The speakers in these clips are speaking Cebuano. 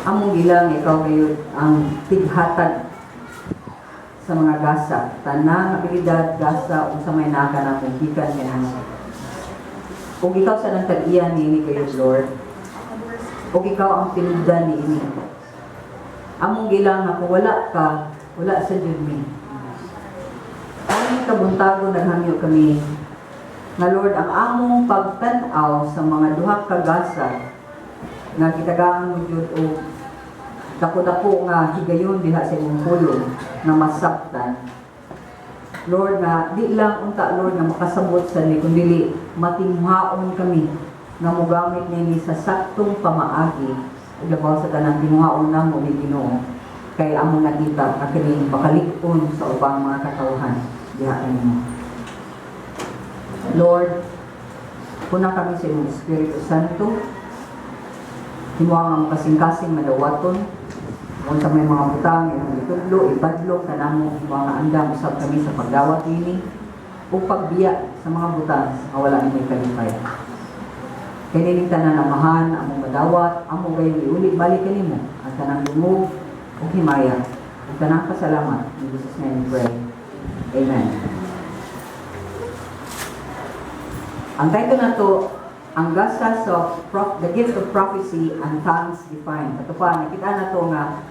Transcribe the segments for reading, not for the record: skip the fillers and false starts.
Among gilang, ikaw gayud ang tighatag sa mga gasa. Tanang abilidad, gasa, unsa may naa kanamo, gikan kanimo. Ug ikaw sa nang tag-iya niini gayud, Lord. Ug ikaw ang tinubdan niini. Among gilang nga kung wala ka, wala sa jud mi. Aming kabuntago, naghangyo kami nga, Lord, ang among pagtan-aw sa mga duha ka gasa nga gitagaan mo jud og dako-dako nga higayon diha sa imong pulong nga masabtan. Lord, nga di lang unta, Lord, nga makasabot sa ni kundi matinghaon kami nga mogamit nini sa saktong pamaagi, ug labaw sa tanan, tinguhaon namo ni Ginoo kay among nakita nga kini makalig-on sa ubang mga katawhan diha kanimo. Lord, pun-a kami sa imong Espiritu Santo. Himo ang kasing-kasing madawaton. Kung sa may mga butang, imong itudlo, ibadlong kanamo, himo nga andam usab kami sa pagdawat ini o pagbiya sa mga butang nga wala nimoy kalipay. Kay nining tanan, Amahan, among madawat, amo gayong iuli balik kanimo ang tanang dungog ug himaya ug tanang pasalamat. In Jesus' name we pray. Amen. Ang title nato, ang gasa sa the gift of prophecy and tongues defined. Ato pa, nakita nato nga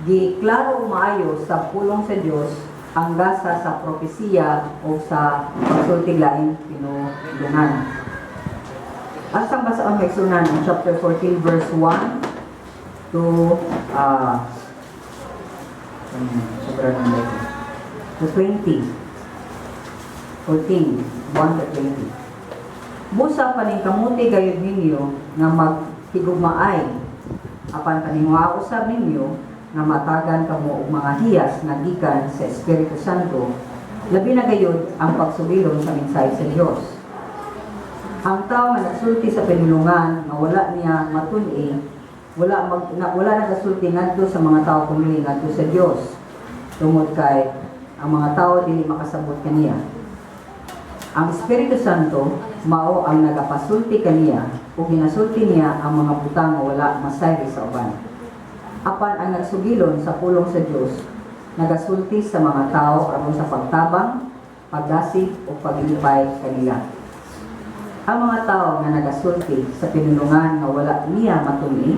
giklaro maayo sa pulong sa Dios ang gasa sa propesiya o sa pagsultig laing pinulungan. Asang basaon, mga igsuonan, ang chapter 14 verse 1 to sobra ng letter. To 20. 14, 1 to 20. Busa paningkamuti gayud ninyo nga maghigugmaay, apan paninguha usab ninyo nga matagan kamo og mga hiyas nga gikan sa Espiritu Santo, labi na gayud ang pagsugilon sa mensahe sa Dios. Ang tao nga nagsulti sa pinulungan nga wala niya matun-i, wala nagasulti ngadto sa mga tao kundi ngadto sa Dios, tungod kay ang mga tao dili makasabot kaniya. Ang Espiritu Santo mao ang nagapasulti kaniya ug ginasulti niya ang mga butang nga wala masayri sa uban. Apan ang nagsugilon sa pulong sa Dios nagasulti sa mga tao aron sa pagtabang, pagdasig o paglipay kanila. Ang mga tao nga nagasulti sa pinulungan nga wala niya matun-i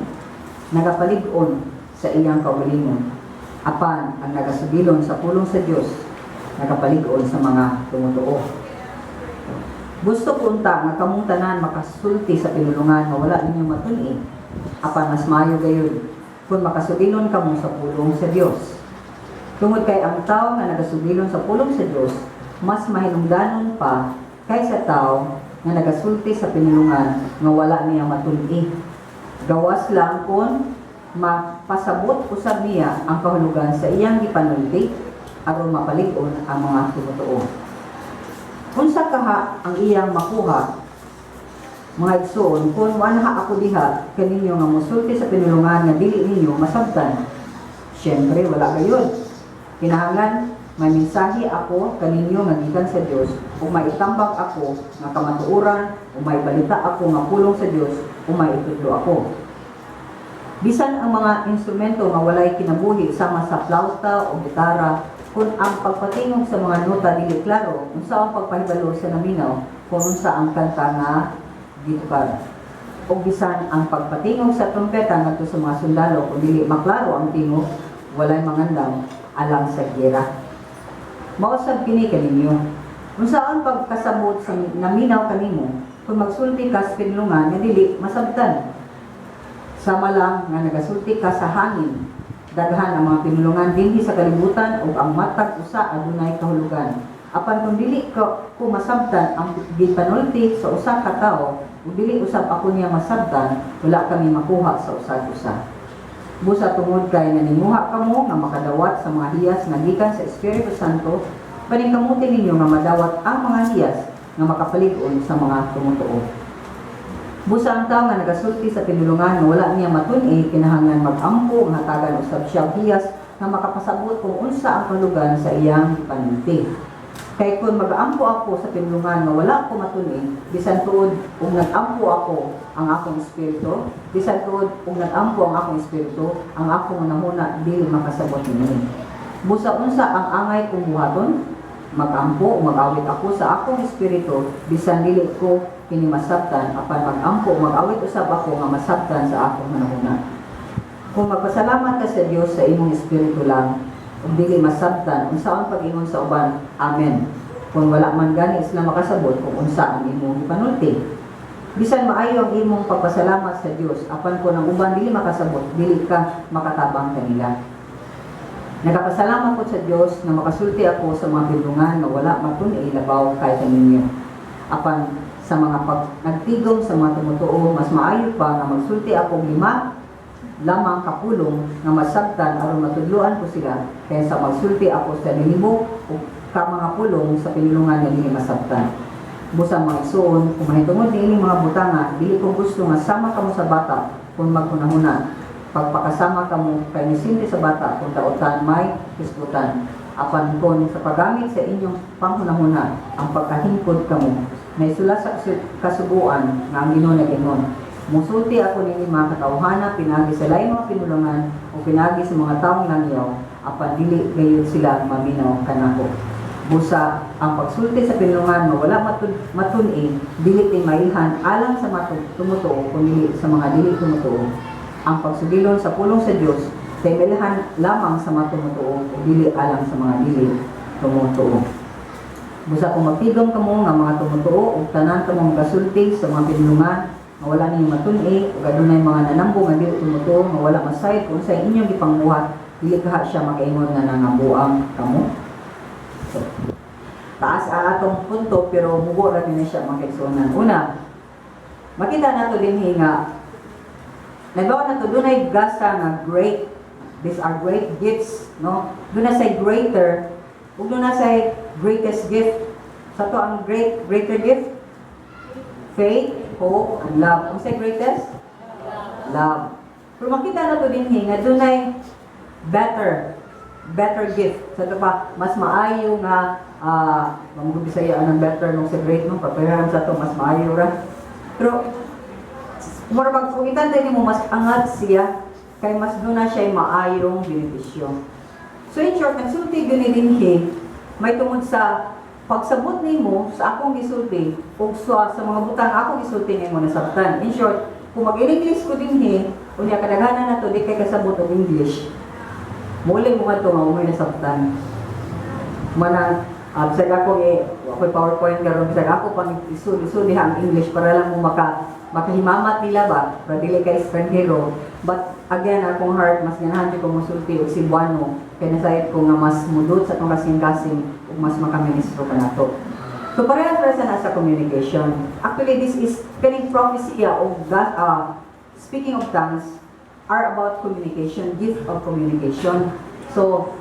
nagapalig-on sa iyang kaugalingon. Apan ang nagasugilon sa pulong sa Dios nagapalig-on sa mga tumutuo. Gusto ko unta nga kamong tanan makasulti sa pinulungan nga wala ninyo matun-i. Apan mas maayo gayud kung makasugilon kamo sa pulong sa Dios. Tungod kay ang tao nga nagasugilon sa pulong sa Dios mas mahinungdanon pa kaysa tao nga nagasulti sa pinulungan nga wala niya matun-i. Gawas lang kung mapasabot usab niya ang kahulugan sa iyang gipanulti aron mapalig-on ang mga tumutuo. Unsa kaha ang iyang makuha, mga igsoon, kung muanha ako diha kaninyo nga mosulti sa pinulungan nga dili ninyo masabtan? Siyempre, wala gayud. Kinahanglan may mensahe ako kaninyo nga gikan sa Dios ug maitambak ako nga kamatuoran o may balita ako nga pulong sa Dios o may itudlo ako. Bisan ang mga instrumento nga walay kinabuhi sama sa plauta o gitara, kung ang pagpatingog sa mga nota dili klaro, unsa ang pagpahibalo sa naminaw kung unsa ang kanta nga gitukar? O bisan ang pagpatingog sa trumpeta ngadto sa mga sundalo, kung dili maklaro ang tingog, walay mangandam alang sa giyera. Mao sad kini kaninyo. Unsaon pagkasabot sa naminaw kanimo kung magsulti ka sa pinulungan nga dili masabtan? Sama lang nga nagasulti ka sa hangin. Daghan ang mga pinulungan dinhi sa kalibutan ug ang matag usa adunay kahulugan. Apan kung dili ko masabtan ang gipanulti sa usa ka tawo ug dili usab ako niya masabtan, wala kami makuha sa usag usa. Busa tungod kay naninguha kamo nga makadawat sa mga hiyas nga gikan sa Espiritu Santo, paningkamuti ninyo nga madawat ang mga hiyas nga makapalig-on sa mga tumutuo. Busa ang tao nga nagasulti sa pinulungan nga wala niya matun-i kinahanglan mag-ampo nga hatagan usab siya og hiyas nga makapasabot kung unsa ang kahulugan sa iyang panulti. Kay kung mag-ampo ako sa pinulungan nga wala ko matun-i, bisan tuod ug nag-ampo ako ang akong espiritu, bisan tuod ug nag-ampo ang akong espiritu, ang akong hunahuna dili makasabot niini. Busa unsa ang angay kong buhaton? Mag-ampo o mag-awit ako sa akong espiritu, bisan dili ko kini masabtan, apan mag-ampo o mag-awit usab ako nga masabtan sa akong hunahuna. Kung magpasalamat ka sa Dios sa imong espiritu lang, ug dili masabtan, unsaon pag-ingon sa uban, "Amen," kung wala man gani sila makasabot kung unsa ang imong gipanulti? Bisan maayo ang imong pagpasalamat sa Dios, apan kung ang uban dili makasabot, dili ka makatabang kanila. Nagapasalamat ko sa Dios nga makasulti ako sa mga pinulungan nga wala matun-i labaw kay kaninyo. Apan sa mga pag nagtigom sa mga tumutuo, mas maayo pa nga magsulti ako og lima lamang kapulong nga masabtan aron matudloan ko sila kaysa magsulti ako sa linibo o ka mga pulong sa pinulungan nga dili masabtan. Busa, mga igsuon, kung mahitungod niining mga butanga, dili ko gusto nga sama kamo sa bata kung maghunahuna. Pagpakasama kamo kay nisimple sa bata kung dautan may hisgutan. Apan kon sa paggamit sa inyong panghunahuna ang pagkahingkod kamo, naisulat sa kasuguan nga ang Ginoo nag-ingon, "Musulti ako nini mga katawhana pinaagi sa laing mga pinulungan o pinaagi sa mga taong langyaw, apan dili gayud sila maminaw kanako." Busa ang pagsulti sa pinulungan nga wala matun-i dili timailhan alang sa mga tumutuo kundi sa mga dili tumutuo. Ang pagsugilon sa pulong sa Dios timailhan lamang sa mga tumutuo o dili alang sa mga dili tumutuo. Busa kung magtigom kamo nga mga tumutuo ug tanan kamo magasulti sa mga pinulungan nga wala ninyo matun-i ug adunay mga nanambo nga dili tumutuo nga wala masayod kung unsay inyong gipangbuhat, dili kaha siya makaingon nga nangabuang kamo? So, taas ang atong punto pero mubo ra din siya, mga kaigsuonan. Una, makita nato dinhi nga nagawa nato dunay gasa nga great, these are great gifts, no? Duna say greater ug duna say greatest gift. Sa to ang greater gift? Faith, hope, and love. Unsay greatest? Love. Pero makita nato dinhi nga dunay better gift. Sa to pa, mas maayo nga uh, Bisaya ang better nung sa great, no? Paparehan sa to, mas maayo ra. Pero mura pag kung itantay nimo, mas angat siya kay mas duna siya maayong benepisyo. So in short, nagsulti gyud ni dinhi may tungod sa pagsabot nimo sa akong gisulti ug sa mga butang akong gisulti nimo nasabtan. In short, kung mag-English ko dinhi, unya kadaghanan nato di kay kasabot og English. Muli mo kadto nga umoy nasabtan. Manang bisag ako eh, ako'y PowerPoint karon, bisag ako pang isud-isud diha ang English para lang mo makahimamat nila ba, para dili kay estranghero. But again, akong heart, mas ganahan jud ko mosulti og Cebuano kay nasayod ko nga mas mudot sa atong kasing-kasing ug mas makaministro ka nato. So parehas ra sa nasa communication. Actually, this is kaning prophecy of God, speaking of tongues are about communication, gift of communication. So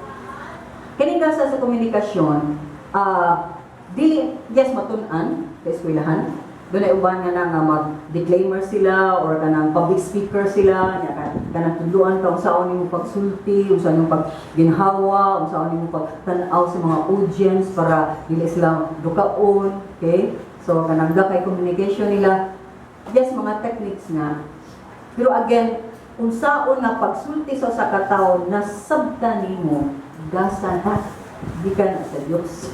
kining gasa sa komunikasyon, dili yes matun-an sa eskwelahan. Dunay uban nga na nga mag-declaimer sila or kanang public speaker sila, nya kanang tudloan ka unsaon nimo pagsulti, unsaon nimo pagginhawa, unsaon nimo pagtan-aw sa mga audience para dili sila dukaon, okay? So kanang kay communication nila, yes, mga techniques nga. Pero again, unsaon nga pagsulti sa usa ka tawo nasabtan nimo, gasa na gikan na sa Dios.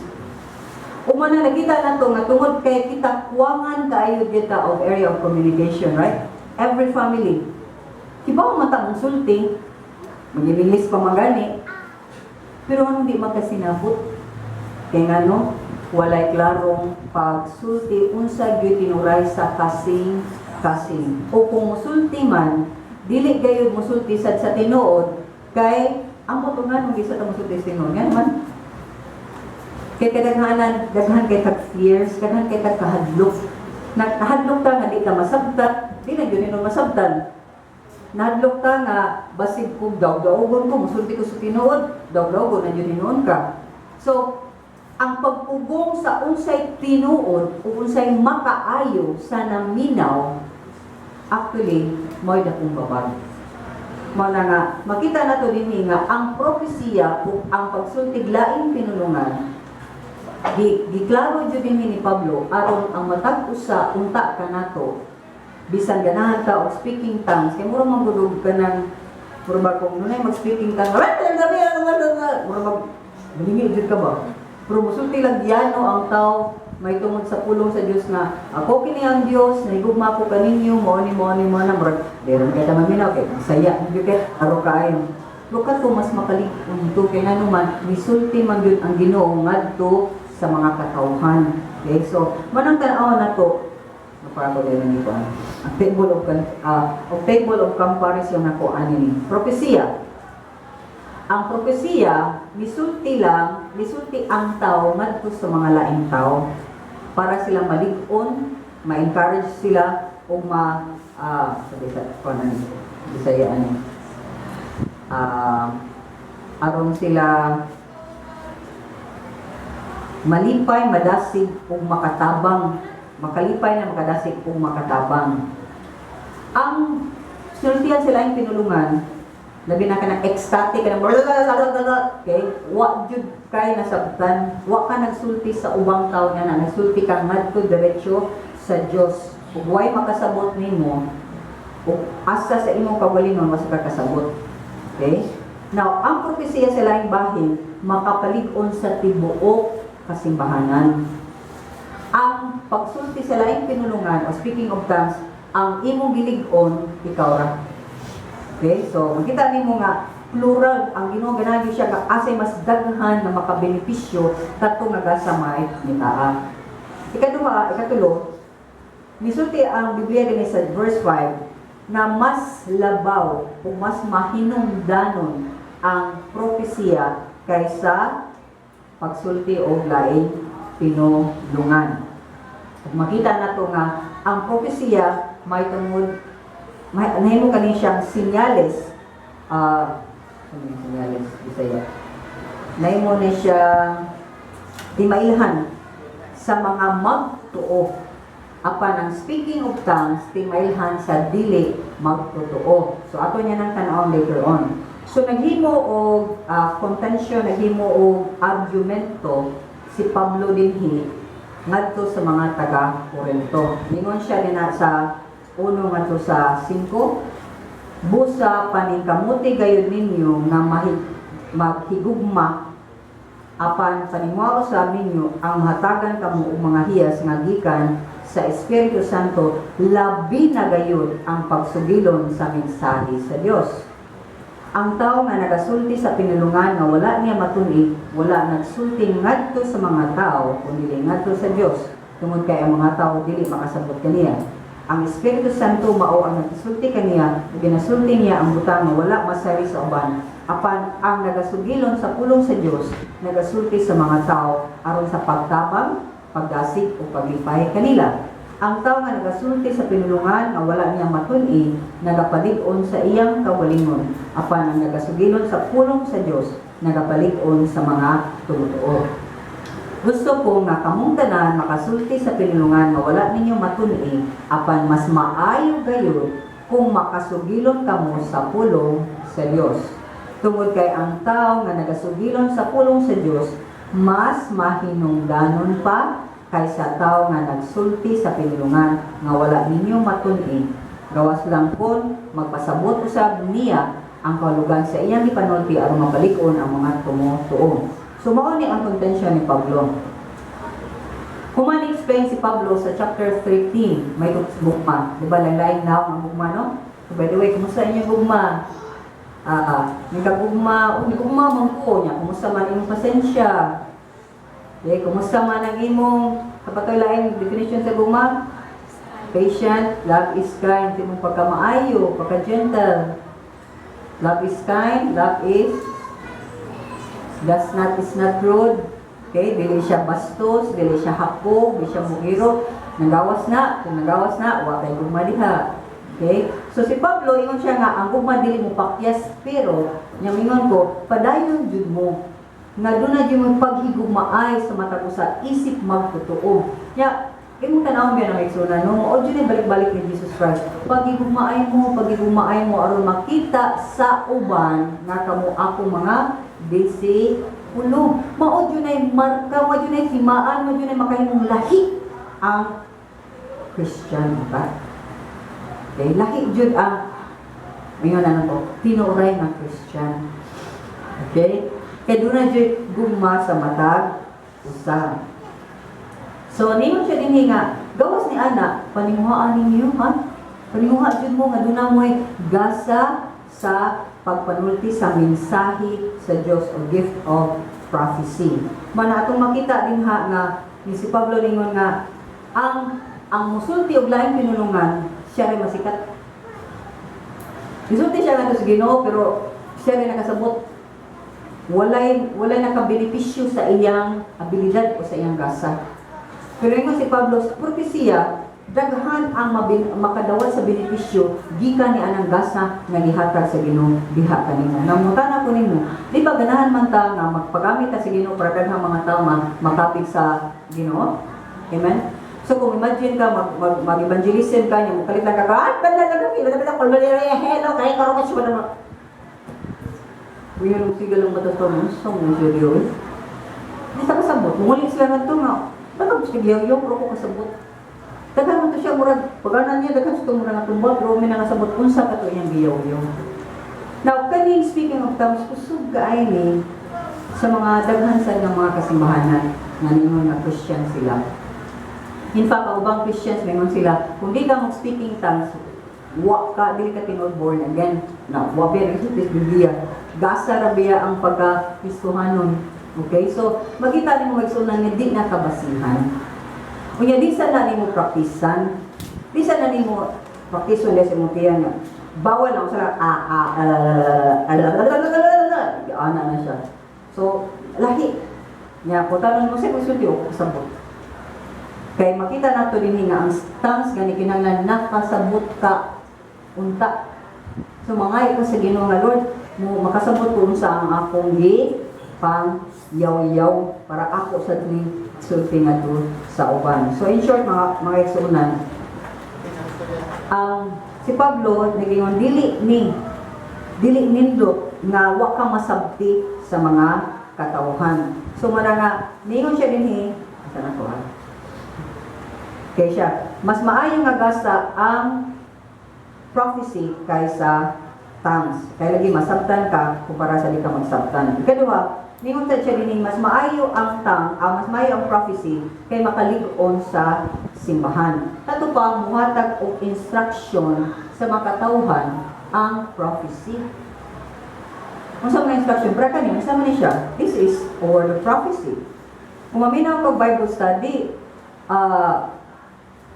Umana nakita nato nga tungod kay kita kuwangan kaayo kita of area of communication, right? Every family. Kibaw man ta sulti, mag-English pa man gani. Pero anong di magkasinabot? Kay ngano, walay klarong pagsulti unsa gyud tinuray sa kasing kasing. O kung musulti man, dili gayud musulti sad sa tinuod kay amot nga nung di sa ta musulti sa tinuod. Nga naman, kay kadaghanan, daghan kay tag fears, daghan kay tag kahadlok. Nahadlok ta nga di ka masabtan, di na gyud nimo masabtan. Nahadlok ta nga basig kog daw-dawgon ko, musulti ko sa tinuod, daw-dawgon na gyud hinuon ka. So, ang pagpugong sa unsay tinuod o unsay makaayo sa naminaw, actually, mo'y dakong babag. Mao na nga, makita nato dinhi nga ang propesiya ug ang pagsultig laing pinulungan Giklaro jud dinhi ni Pablo aron ang matag usa unta kanato, bisan ganahan ka og speaking tongues, kay mura man gud og kanang mura ba kung nunay mag speaking tongues, mura mag malingi jud ka ba, pero musulti lang giyano ang tao may tungod sa pulong sa Dios nga ako kini ang Dios, nahigugma ko kaninyo, mao ni mao na murag diri kay ta maminaw kay saya gyud kay aro kaayo. Pero kato mas makalig-on to kay nganuman misulti man gyud ang Ginoo ngadto sa mga katawhan. Okay, so manang tan-aw nato, napaka ko din ni ko ang table of comparison nako ani ni propesiya. Ang propesiya, misulti lang, misulti ang tao ngadto sa mga laing tao para sila malig-on, ma-encourage sila o ma sabi sa ko na ni Bisaya ani, aron sila malipay, madasig ug makatabang, makalipay na makadasig ug makatabang. Ang sultian sila yung pinulungan, labi na ka ng ecstatic ka ng, okay, wa jud kay nasabtan, wa ka nagsulti sa ubang tao nga na nagsulti ka ngadto diretso sa Dios. Ug way makasabot nimo, ug asa sa imong kaugalingon, wa sa ka kasabot. Okay? Now, ang propesiya sa laing bahin, makapalig-on sa tibuok kasimbahanan. Ang pagsulti sa laing pinulungan o speaking of tongues, ang imong gilig-on, ikaw ra. Okay? So, makita nimo nga plural ang Ginoo, ganahan gyud siya nga asay mas daghan nga makabenepisyo kadto nga gasamay ni taa. Ikaduha, ikatulo, misulti ang Biblia dinhi sa verse 5 na mas labaw o mas mahinungdanon ang propesiya kaysa pagsulti og laing pinulungan. Ug makita nato nga ang propesiya may tungod may nahimo kani siyang sinyales, ano yung sinyales Bisaya, nahimo ni siya timailhan sa mga magtuo, apan ang speaking of tongues timailhan sa dili magtotoo. So ato niya nang tan-awon later on. So naghimo og contention, naghimo og argumento si Pablo dinhi ngadto sa mga taga Corinto. Ningon siya dinha sa 1 ngadto sa 5, "Busa paningkamuti gayud ninyo nga maghigugma, apan paninguha usab ninyo ang mahatagan kamo og mga hiyas nga gikan sa Espiritu Santo, labi na gayud ang pagsugilon sa mensahe sa Dios. Ang tao nga nagasulti sa pinulungan nga wala niya matun-i, wala nagsulti ngadto sa mga tao kundi ngadto sa Dios, tungod kay ang mga tao dili makasabot kaniya. Ang Espiritu Santo mao ang nagsulti kaniya ug ginasulti niya ang butang nga wala masayri sa uban. Apan ang nagasugilon sa pulong sa Dios nagasulti sa mga tao aron sa pagtabang, pagdasig o paglipay kanila. Ang tao nga nagasulti sa pinulungan nga wala niya matun-i nagapalig-on sa iyang kaugalingon, apan ang nagasugilon sa pulong sa Dios nagapalig-on sa mga tumutuo. Gusto ko nga kamong tanan makasulti sa pinulungan nga wala ninyo matun-i, apan mas maayo gayud kung makasugilon kamo sa pulong sa Dios. Tungod kay ang tao nga nagasugilon sa pulong sa Dios mas mahinungdanon pa kaysa tao nga nagsulti sa pinulungan nga wala ninyo matun-i. Gawas lang kon magpasabot usab niya ang kahulugan sa iyang gipanulti aron mapalig-on ang mga tumutuo." So mao ni ang contention ni Pablo. Human explain si Pablo sa chapter 13, may gugma. Di ba lain na ang gugma, no? So, by the way, kumusta inyong gugma? May kagugma, oh, may gugma man ko niya. Kumusta man imong pasensya? Okay, kumusta man ang imong kapatoy laing definition sa gugma? Patient, love is kind, imong pagkamaayo, pagka-gentle. Love is kind, love is does not is not rude. Okay, dili siya bastos, dili siya hakog, dili siya mugiro. Nagawas na, kung nagawas na, wa kay gugma diha. Okay? So si Pablo ingon siya nga ang gugma dili mo pakyas, pero nya mingon ko padayon jud mo nga doon na jud mo paghigugmaay sa matag usa isip magtotoo. Nya imong tan-awon ba ng igsoon, no? O jud ni balik-balik ni Jesus Christ. Paghigugmaay mo aron makita sa uban nga kamo ako mga disipulo. Ulo. Mao jud ay marka, mao jud ay timaan, mao jud ay makahimong lahi ang Christian ba? Okay, lahi jud ang ngayon ano ko, tinuray nga Christian. Okay? Kay duna jud gugma sa matag usa. So, ningon siya dinhi nga, gawas ni ana, paninguhaan ninyo, ha? Paninguha jud mo nga duna mo'y gasa sa pagpanulti sa mensahe sa Dios o gift of prophecy. Mana atong makita din ha nga ni si Pablo ningon nga ang musulti og laing pinulungan, siya rin masikat. Gisulti siya nga sa Ginoo, pero siya rin nakasabot. Walay nakabenepisyo sa iyang abilidad o sa iyang gasa. Pero ingon si Pablo sa propesiya, daghan ang makadawat sa benepisyo gikan ni anang gasa nga gihatag sa Ginoo diha kanimo. Nangutana ko nimo, di ba ganahan man ta nga magpagamit ta sa Ginoo para daghang mga tao makapit sa Ginoo? Amen. So kung imagine ka mag, mag evangelism ka nya mokalit lang ka ka, ah, bala lang ka, bala bala bala, hello, kay karon ka siya naman. Uy, ang sigal ang batas pa mo, sa mo siya diyo eh. Di sa kasabot, muli sila ngadto nga, baka gusto giyaw pero ko kasabot. Daghan man to siya murag paganan niya, daghan sa murag natumba, pero may nakasabot unsa ka to iyang giyaw-yaw. Now, kaning speaking of tongues, kusog kaay ni sa mga daghan sa nga mga kasimbahanan nga ningon nga Christian sila. In fact, ang ubang Christians mingon sila, kung di ka mag-speaking tongues, wa ka, dili ka tinuod born again. Na, wa biya nagsulti sa Biblia. Gasa ra biya ang pagka-Kristohanon. Okay? So, makita nimo, magsunan, nga di na kabasihan. Unya, di sa na nimo praktisan. Di sa na nimo praktison sa imong tiyan nga. Bawal lang sa ah ah ah ah ah, ana na siya. So, lahi. Nya, kung tanong mo sa kung o kasabot. Kay makita nato dinhi nga ang tongues gani kinahanglan nakasabot ka unta. So mangay ko sa Ginoo nga, "Lord, mo makasabot ko unsa ang akong gi pang yaw-yaw para ako sa ning sulti ngadto sa uban." So in short, mga igsuonan, ang si Pablo nagingon dili ni dili nindot nga wa ka masabti sa mga katawhan. So mana nga ningon siya dinhi, asa na ko ah? Kay siya, mas maayo nga gasa ang prophecy kaysa tongues. Kay lagi masabtan ka kumpara sa di ka magsabtan. Ikaduha, ningon sa siya dinhi, mas maayo ang tongue, mas maayo ang prophecy kay makalig-on sa simbahan. Tato pa, muhatag og instruction sa mga katawhan ang prophecy. Unsa mga instruction? Para kani, unsa man ni siya? This is a word of prophecy. Kung maminaw kag Bible study,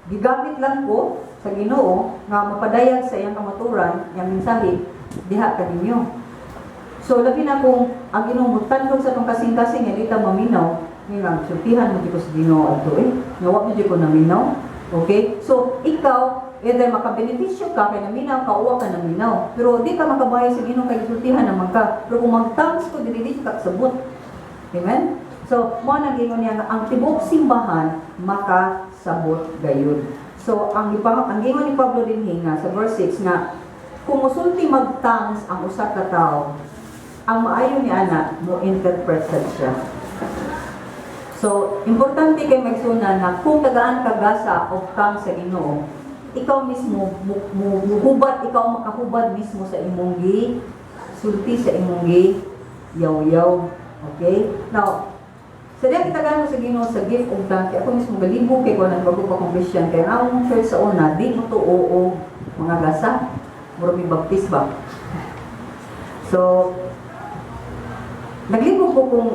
gigamit lang ko sa Ginoo nga mapadayag sa iyang kamaturan, iyang mensahe diha kaninyo. So labi na kung ang Ginoo mutandog sa atong kasing-kasing nga di ta maminaw, nga sultihan mo ko sa Ginoo adto eh. Nga wa mo ko naminaw. Okay? So ikaw, either makabenepisyo ka kay naminaw ka o wa ka naminaw. Pero di ka makabayad sa Ginoo kay sultihan naman ka. Pero kung mag-tongues ko dili, di ka kasabot. Amen? So, mo nang gingon niya nga ang tibuok simbahan makasabot gayud. So, ang gingon ni Pablo dinhi nga sa verse 6 nga kung musulti mag-tongues ang usa ka tawo, ang maayo ni ana mo interpret sad siya. So, importante kay magsuna na kung tagaan ka gasa og tongues sa Ginoo, ikaw mismo muhubad, ikaw ang makahubad mismo sa imong gi sulti, sa imong gi yaw-yaw. Okay? Now, sa diya kita gano sa Ginoo sa gift of tongues, kay ako mismo galibog kay ko nang bago pa kong Christian, kay ang among church sa una di mo tuo og mga gasa. Mura may Baptist ba? So, naglibog ko kung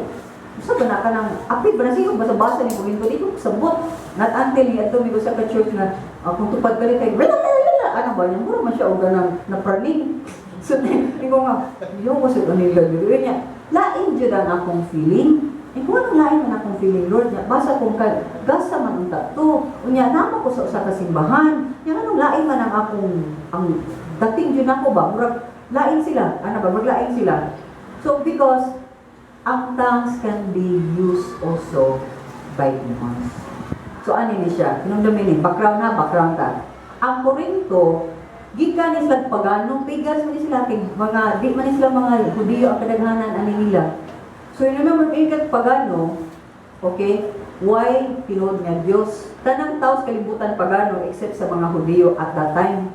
sa ba na ka ng apid ba na siya basa-basa ni Korinto, di ko sabot. Not until ni adto mi sa ka church nga kung tupad kali kay ano ba yan, mura man siya og ganang napraning. So ko nga yo ko sa kanila dito niya, lain jud ang akong feeling. Eh, kung anong lain man akong feeling, Lord, niya, basa kong ka, gasa man unta to. Unya, nama ko sa usa ka simbahan. Nya, anong lain man ang akong, ang dating jud ako ba? Murag, lain sila. Ano ba? Maglain sila. So, because, ang tongues can be used also by demons. So, ano ni siya? Hinumdumin ni, background na, background ta. Ang Korinto, gikan ni sila pagano, pagans man ni sila, kay mga, di man ni sila mga Hudiyo ang kadaghanan ani nila. So remember, kay pagano, okay, why tinuod nga Dios? Tanang tao sa kalibutan pagano except sa mga Hudiyo at that time.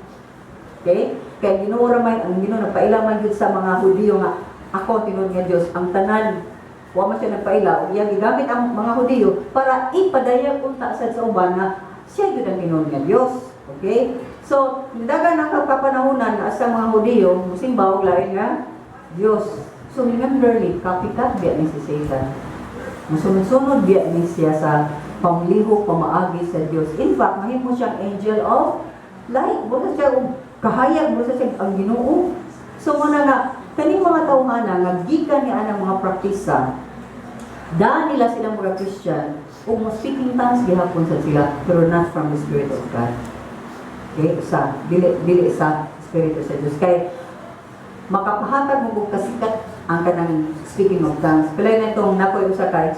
Okay? Kay Ginoo ra man ang Ginoo nagpaila man gyud sa mga Hudiyo nga ako ang tinuod nga Dios. Ang tanan, wa man siya nagpaila ug iyang gigamit ang mga Hudiyo para ipadayag unta sad sa uban nga siya gyud ang tinuod nga Dios. Okay? So, dagan ang kapanahunan nga sa mga Hudiyo musimba og lain nga Dios. So remember ni copycat biya ni si Satan. Musunod-sunod biya ni siya sa panglihok pamaagi sa Dios. In fact, mahimo siyang angel of light. Wala siya og kahayag, wala siya ang Ginoo. So mao na nga kaning mga tawhana nga gikan ni anang mga praktisa, daan nila silang mga Christian ug mo speaking tongues gihapon sa sila, pero not from the Spirit of God. Okay, sa dili dili sa Espiritu sa Dios kay makapahatag mo og kasikat ang kanang speaking of tongues. Pila na itong nakoy usa ka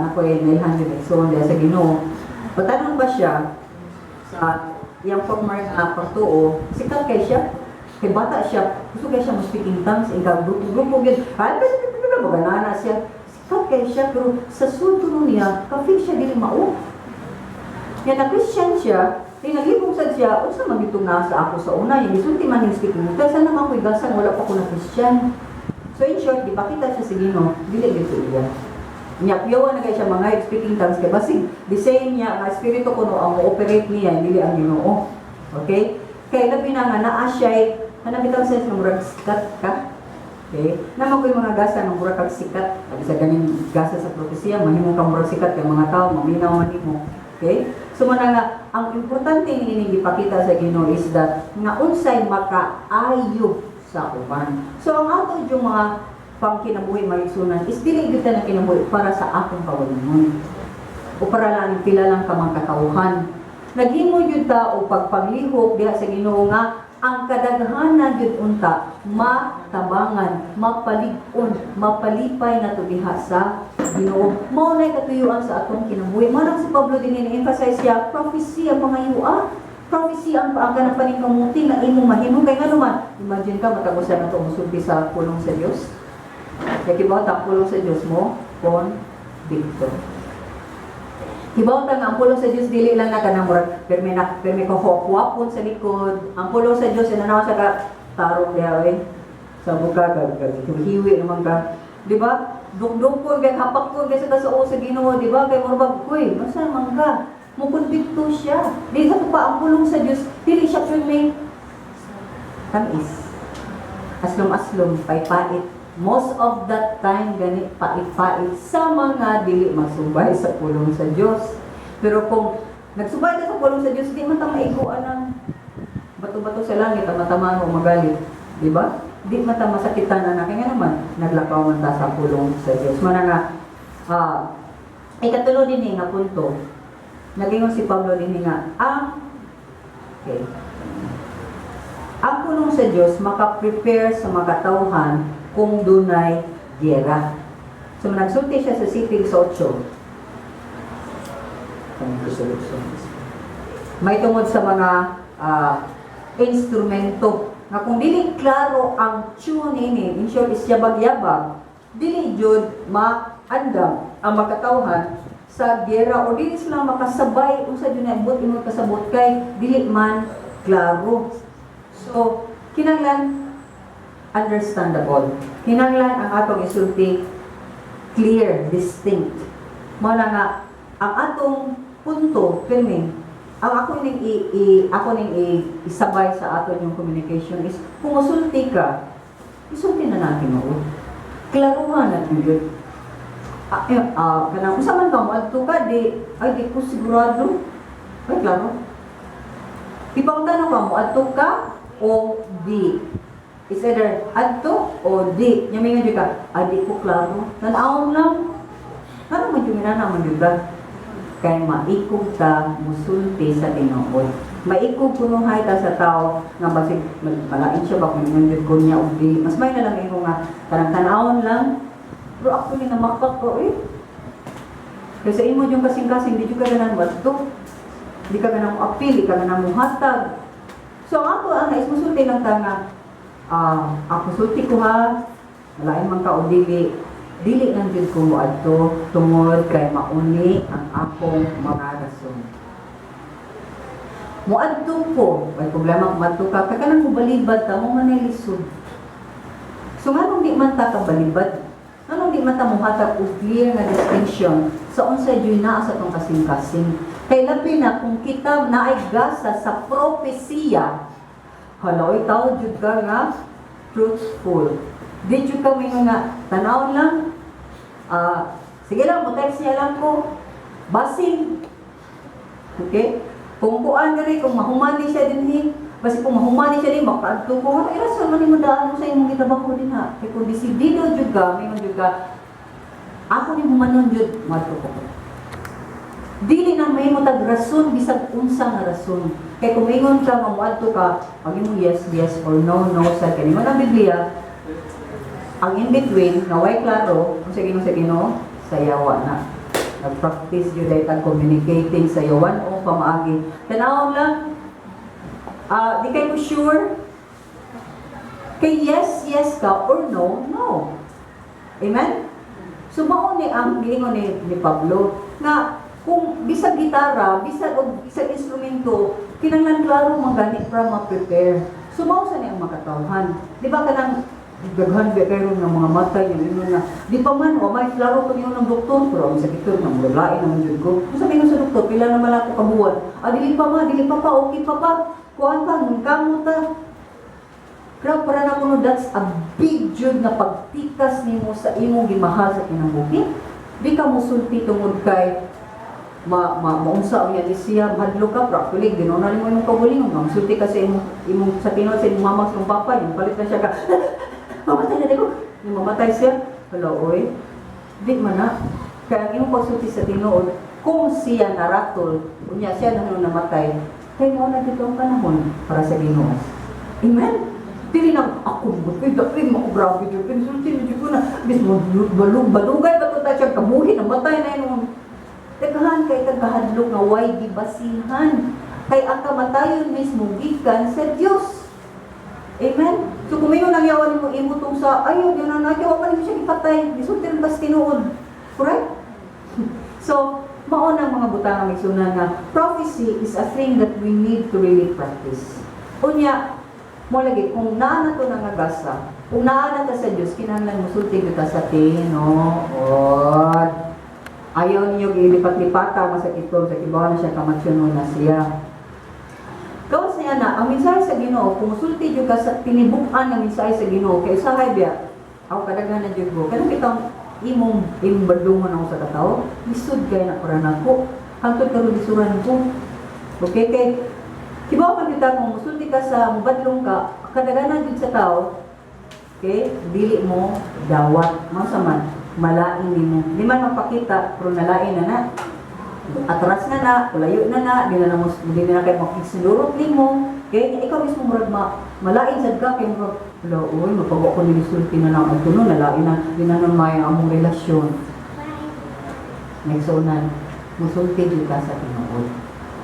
nakoy nailhan jud igsoon diha sa Ginoo. Patanon ba siya sa iyang former nga pagtuo, sikat kay siya. Kay bata siya, gusto kay siya mo speaking tongues, ikaw grupo-grupo gyud. Ay, pero maganana siya. Sikat kay siya, pero sa sulod niya, ka-feel siya dili mao. Yan na Christian siya, di naglibog sad siya, unsa man gito nga sa ako sa una, yung gisulti man yung speaking tongues, kaya sana man ko'y gasan, wala pa ko na Christian. So in short, di pakita siya sa Ginoo, dili gyud to iya. Nya piyawa na kay siya mga speaking tongues kay basig the same niya nga espiritu kuno ang mo-operate niya, dili ang Ginoo. Okay? Kay labi na nga naa siya kanang bitaw sa nga murag sikat ka. Okay? Naman ko'y mga gasa nga murag kag sikat. Sabi sa ganing gasa sa propesiya, mahimo kang murag sikat kay mga tao maminaw man nimo. Okay? So mao na nga ang importante ni gipakita sa Ginoo is that nga unsay makaayo sa uban. So ang ato yung mga pangkinabuhi, mga igsuonan, is dili gyud ta na kinabuhi para sa atong kaugalingon o para lang pila lang ka mga katawhan. Naghimo gyud ta og pagpanglihok diha sa Ginoo nga ang kadaghanan gyud unta matabangan, mapalig-on, mapalipay nato diha sa Ginoo. Mao nay katuyuan sa atong kinabuhi. Mao nang si Pablo din ni-emphasize siya, prophecy ang pangayua. Prophecy ang paangka ng paningkamuti nga imong mahimo kay ngano man. Imagine ka matag usa nato musulti sa pulong sa Dios. Kay kibaw ta ang pulong sa Dios mo convicto. Kibaw ta nga ang pulong sa Dios dili lang na kanang murag permi na permi ko hwapon sa likod. Ang pulong sa Dios inanaw sa ka tarong diha oy. Sa buka kag kag hiwi naman ka. Di ba? Dukdukon kay hapakon kay sa kasuo sa Ginoo, di ba? Kay murag bag, kuy, masa man ka? Mukonbikto siya. Di sa pa ang pulong sa Dios, dili siya permi tamis. Aslom-aslom, paypait. Most of that time, gani pait-pait sa mga dili magsubay sa pulong sa Dios. Pero kung nagsubay ka sa pulong sa Dios, di man ta maiguan ng bato-bato sa langit ang matamaan mo magalit. Di ba? Di man ta masakitan na kaya naman, naglakaw man ta sa pulong sa Dios. Mana nga, ikatulo din nga punto, nagingon si Pablo din nga, ang, okay, ang pulong sa Dios maka-prepare sa mga katawhan kung dunay giyera. So nagsulti siya sa Sipig sa 8. May tungod sa mga instrumento nga kung dili klaro ang tune ini, in short is yabag-yabag, dili jud maandam ang makatawhan sa giyera o dili sila makasabay unsa jud na ibot imong kasabot kay dili man klaro. So, kinahanglan understandable. Kinahanglan ang atong isulti clear, distinct. Mao na nga ang atong punto pirmi ang ako ning i ako ning i, isabay sa aton yung communication is kung musulti ka, isulti na natin mo. Klaruhan natin yun. Kanang unsa man ka mo adto ka di ay di ko sigurado. Ay klaro. Ipangtanong ka mo adto ka o di. It's either adto o di. Nya mingon jud ka, ah, di ko klaro. Tan-awon lang. Ano man jud na man jud ka? Kay maikog ta musulti sa tinuod. Maikog kunuhay ta sa tao nga basig malain siya ba kung ingon jud ko niya og di. Mas may na lang ingon nga kanang tan-awon lang. Pero actually namakpak ko eh. Kasi imo yung kasing-kasing, di jud ka ganahan wadto. Di ka ganahan mo apil, di ka ganahan mo hatag. So ang ako ang nais musulti lang ta nga ako sulti ko ha, malain man ka o dili. Dili lang jud ko moadto tungod kay mauni ang akong mga rason. Moadto ko, may problema kung moadto ka, kay kanang mobalibad ta mo man ay lisod. So nganong di man ta kabalibad? Nganong di man ta mohatag og clear nga distinction sa unsa jud naa sa atong kasing-kasing? Kay labi na kung kita naay gasa sa propesiya, hala oy, tao jud ka nga truthful. Di jud ka mingon nga tan-awon lang, ah, sige lang, mo-text niya lang ko. Basin. Okay? Kung kuan diri, kung mahumani siya dinhi, basi kung mahumani siya din, makaadto ko. Ay, rason man nimo daan mo sa imong gitrabaho din ha. Kay kung desidido jud ka, mingon jud ka, ako ni humanon jud, moadto ko. Dili na may mo tag rason bisag unsa nga rason. Kay kung mingon ka nga moadto ka, ang imong yes, yes or no, no sa kani man ang Biblia, ang in between nga way klaro, kung sa Ginoo sa Ginoo, sayawa na. Nag-practice jud ay tag communicating sa yawan o pamaagi. Tanawon lang, ah, di kay mo sure. Kay yes, yes ka or no, no. Amen? So mao ni ang giingon ni Pablo nga kung bisag gitara, bisag og bisag instrumento, kinahanglan klaro man gani para ma-prepare. So mao sa ni ang makatawhan. Di ba kanang daghan ba kayo ng mga matay yung ingon na di pa man wa may klaro to ng doktor, pero ang sakit to nang lain naman jud ko. Kung sabi sa doktor, pila naman ako kabuwan? Ah, dili pa ma, dili pa pa, okay pa pa. Kuan pa, kamo ta. Grabe para na kuno, that's a big jud nga pagtikas nimo sa imong gimahal sa kinabuhi. Di ka musulti tungod kay ma ma maunsa unya ni siya, mahadlok ka, pero actually Ginoo na nimo imong kaugalingon nga musulti ka sa imong imong sa tinuod sa imong mama, sa imong papa, yung palit na siya ka, mamatay na ko, yung mamatay siya. Hala oy, di man na. Kaya ang imong pagsulti sa tinuod, kung siya naratol unya siya na namatay, kay mao na dito ang panahon para sa Ginoo. Amen. Dili na ako mo kay dapin mo, grabe jud sulti ni jud ko na bis mo balug balugay ba to ta siya kabuhi, namatay na yun. Daghan kay kagahadlok nga way gibasihan. Kay ang kamatayon mismo gikan sa Dios. Amen? So kung mingon ang yawan nimo imo tong sa ayaw gyud na wa man nimo siya gipatay, gisulti lang bas tinuod. Correct? So, mao na ang mga butang ang igsunan nga prophecy is a thing that we need to really practice. Unya, mo lagi kung naa na to nga gasa, kung naa na ta sa Dios, kinahanglan musulti gyud ta sa tinuod. Ayaw ninyo gilipat-lipata masakiton sa kibaw na siya, kamatsyonon na siya. Gawas niya na, ang mensahe sa Ginoo, kung musulti jud ka sa tinibuk-an nga mensahe sa Ginoo, kay usahay biya, ako kadaghan na jud ko, kanang bitang imong imong badlungon ako sa katawo, lisod kay na para nako. Hangtod karon lisuran ko. Okay, kay kibaw man kita kung musulti ka sa mubadlong ka, kadaghanan jud sa tao, okay, dili mo dawat, mao sa man malain nimo. Di man mapakita, pero nalain na na. Atras na na, ulayo na na, di na na mo, di na na kay makigsinurot nimo. Kay ikaw mismo murag malain sad ka kay murag, "Hala oy, mapago ko ni sulti na lang adto no, nalain na, di na nun may among relasyon." Next unan, musulti jud ka sa tinuod.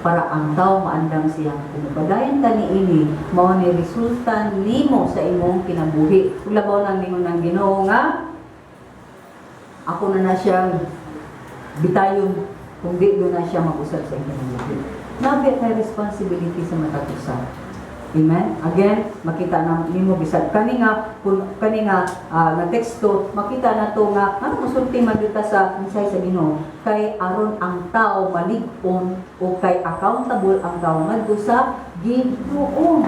Para ang tao maandam siya kung mupadayon ka niini, mao ni resulta nimo sa imong kinabuhi. Ug labaw nang ningon ng Ginoo nga ako na na siyang bitayon kung di do na siya mag-usab sa imong kinabuhi. Nabi kay responsibility sa matag usa. Amen? Again, makita na nimo bisag kani nga kun kani nga nga teksto, makita na to nga ano musulti man gyud ta sa mensahe sa Ginoo kay aron ang tao malig-on o kay accountable ang tao ngadto sa Ginoo.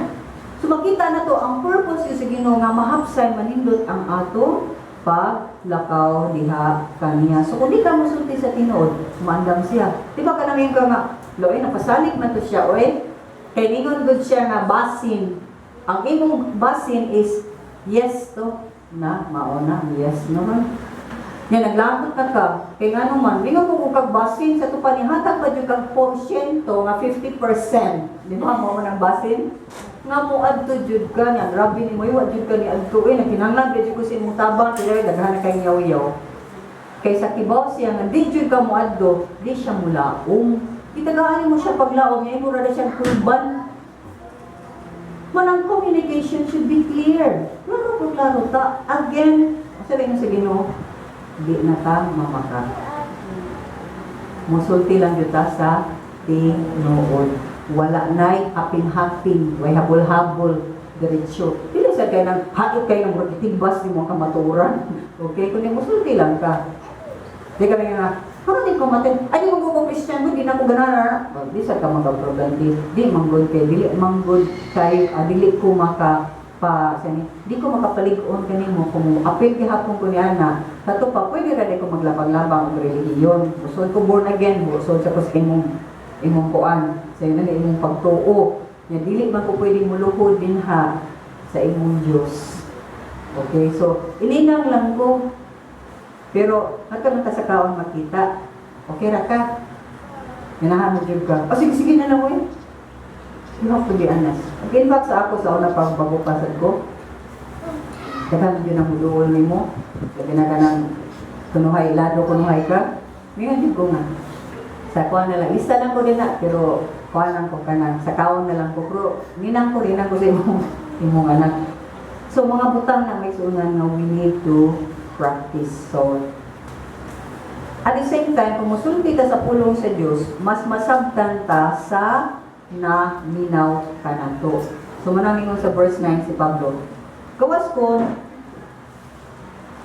So makita na to ang purpose sa Ginoo nga mahapsay, manindot ang ato paglakaw diha kaniya. So kung di ka musulti sa tinuod, maandam siya. Di ba kanang ka nga, "Loy, napasalig man to siya, oy." Kay ningon gud siya nga basin. Ang imong basin is yes to na mao na yes naman. Nga naglagot na ka, kay ngano man, mingon ko kag basin sa tupa ni hatag pa jud kag porsyento nga 50%. Di ba mao man ang basin? Nga mo adto jud ka niya, grabe ni mo, wa jud ka ni adto eh, nagkinahanglan jud ko sa imong tabang, kaya daghan na kay yaw-yaw. Kay sa kibaw siya nga di jud ka mo adto, di siya mulaom. Itagaan mo siya paglaom niya, imo ra na siyang kulban. Manang communication should be clear. Klaro ko klaro ta. Again, sabi nga sa Ginoo, Di na ta mamaka. Musulti lang jud ta sa tinuod. Wala nay hapin-hapin, way habol-habol, diretso. Dili sa kay nang hait kay nang murag itigbas nimo ang kamatuoran. Okay, kundi musulti lang ka. Di ka nga, "Karon di ko matin, ay di mo ko Christian ko, di na ko ganahan." Oh, di sa ka magaproblema, di manggod kay, dili manggod kay, dili ko maka, pa, sani, di ko makapalig-on kanimo kung apil gihapon ko niya na, kato pa, pwede ra di ko maglabang-labang og relihiyon. Busod ko born again, busod sa ko sa imong kuan, sa imo imong pagtuo. Nya dili man ko pwede muluhod dinha sa imong Dios. Okay, so ininang lang ko. Pero ato lang ta sa kaon makita. Okay ra ka? Ganahan mo jud ka. O sige, sige na lang, oy. You have to be honest. Okay, in fact, sa ako sa una pag bago pasad ko, daghan jud ang muduol nimo. Labi na ka ng kunuhay, lado kunuhay ka. Mingon jud ko nga. Sa kuan na lang, lista lang ko din na, pero kuan lang ko kanang, sa kaon na lang ko, pero ninang ko rin ako sa imong anak. So mga butang na may sunan nga we need to practice. So, at the same time, kung musulti ta sa pulong sa Dios, mas masabtan ta sa naminaw kanato. So, manang sa verse 9 si Pablo, "Gawas kon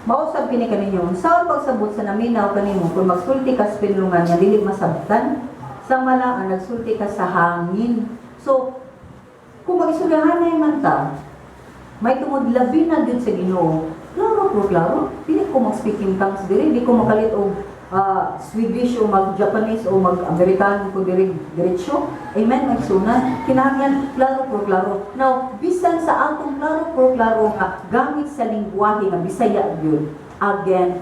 mausab kini kaninyo, unsaon pagsabot sa naminaw kanimo kung magsulti ka sa pinulungan nga dili masabtan, sama lang ang nagsulti ka sa hangin?" So, kung mag-istoryahanay man ta, may tungod labi na gyud sa Ginoo, klaro pro klaro, dili ko mag-speak in tongues diri, di ko makalit og Swedish o mag-Japanese o mag-Amerikano ko diri diretso. Amen, magsunan. Kinahanglan klaro pro klaro. Now, bisan sa atong klaro pro klaro nga gamit sa lingwahe nga Bisaya gyud, again,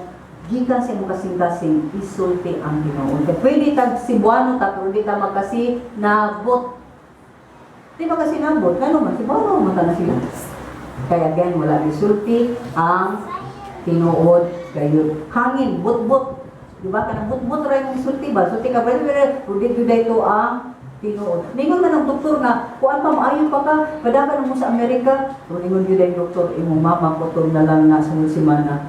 gikan sa imong kasing-kasing, isulti ang tinuod. Kay pwede tag Cebuano ta pero di ta makasinabot. Di ba kasinabot? Kano man, Cebuano man ta na sila. Kaya again, wala gisulti ang tinuod gayud. Hangin, but-but. Di ba? Kanang but-but ra yung sulti ba? Sulti ka, pwede, pero di gyud ito ang tinuod. Ningon man ang doktor nga, kuan pa, maayo pa ka, padagan mo sa Amerika. Pero ningon gyud ang doktor, imong mama kutob na lang na sunod semana.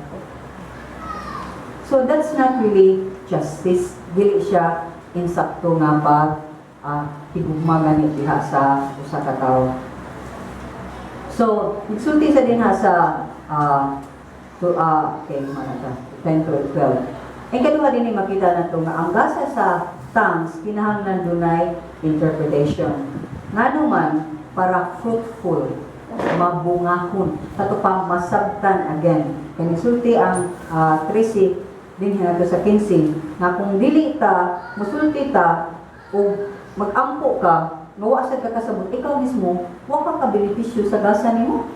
So that's not really justice. Dili siya insakto nga pag higugma gani diha sa usa ka tawo. So, nagsulti sa dinha sa to okay, mana ta 10 to 12. Ang kaduha din ay makita nato nga ang gasa sa tongues kinahanglan dunay interpretation. Ngano man, para fruitful, mabungahon, kato pa masabtan again. Kay nisulti ang 13 din nato sa 15 nga kung dili ta musulti ta o magampo ka nga wa sad ka kasabot, ikaw mismo wa ka kabenepisyo sa gasa nimo.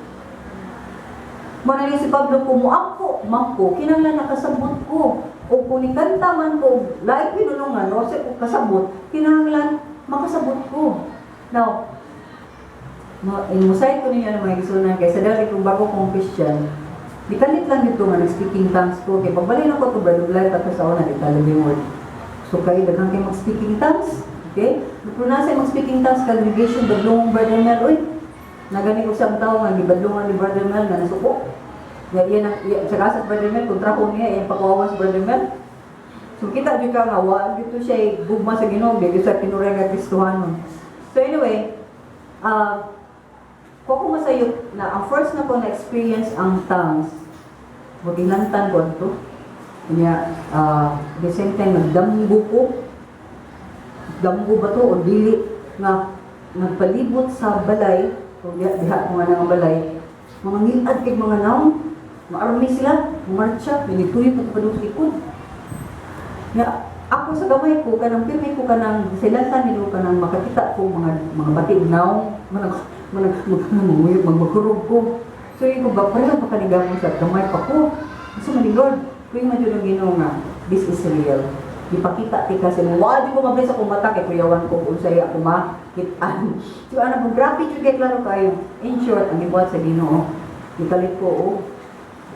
Mao na ni si Pablo, kung muampo man ko, kinahanglan nakasabot ko. O kung nikanta man ko, laing pinulungan, o sa ko kasabot, kinahanglan makasabot ko. Now, no, inmusay ko ninyo ng mga igsunan, kay sa dali kung bago kong Christian, di kalit lang dito nga nag-speaking tongues ko. Kay pagbalin ako to Bread of Life ato sa una, di Living Word. So kay daghan kay mag-speaking tongues. Okay? Pero nasa mag-speaking tongues congregation, badlong Brother Mel, uy, nagani ko sa tao nga gibadlongan ni Brother Mel nga nasuko. Ya iyan ang iya, saka sa Brother Mel kontra ko niya iyang pagkawawan sa Brother Mel. So kita jud ka nga wa dito siya gugma sa Ginoo, di sa tinuray nga Kristohanon. So anyway, ko ako masayop na ang first na ko na experience ang tongues, magilantan ko ato. Kanya, the same time, nagdamgo ko. Damgo ba to o dili nga nagpalibot sa balay, o diha, diha ko nga nang balay, mga ngilad kay mga naong, maarmy sila, marcha, minituyo pa pa sa likod. Nga, ako sa gamay ko, kanang pirmi ko kanang silantan nilo kanang makakita ko mga batig naong, manag manag mag magmakurog ko. So yun ko ba, pareho pa kanigamon sa gamay pa ko. So man ni Lord, kuy man jud ang Ginoo nga, this is real. Ipakita ti kasi mo, wa di ko mabilis akong mata kay kuyawan ko kung unsay ako makitaan. So ano po, grabe jud kay klaro kayo. In short, ang gibuhat sa Ginoo, gikalit ko og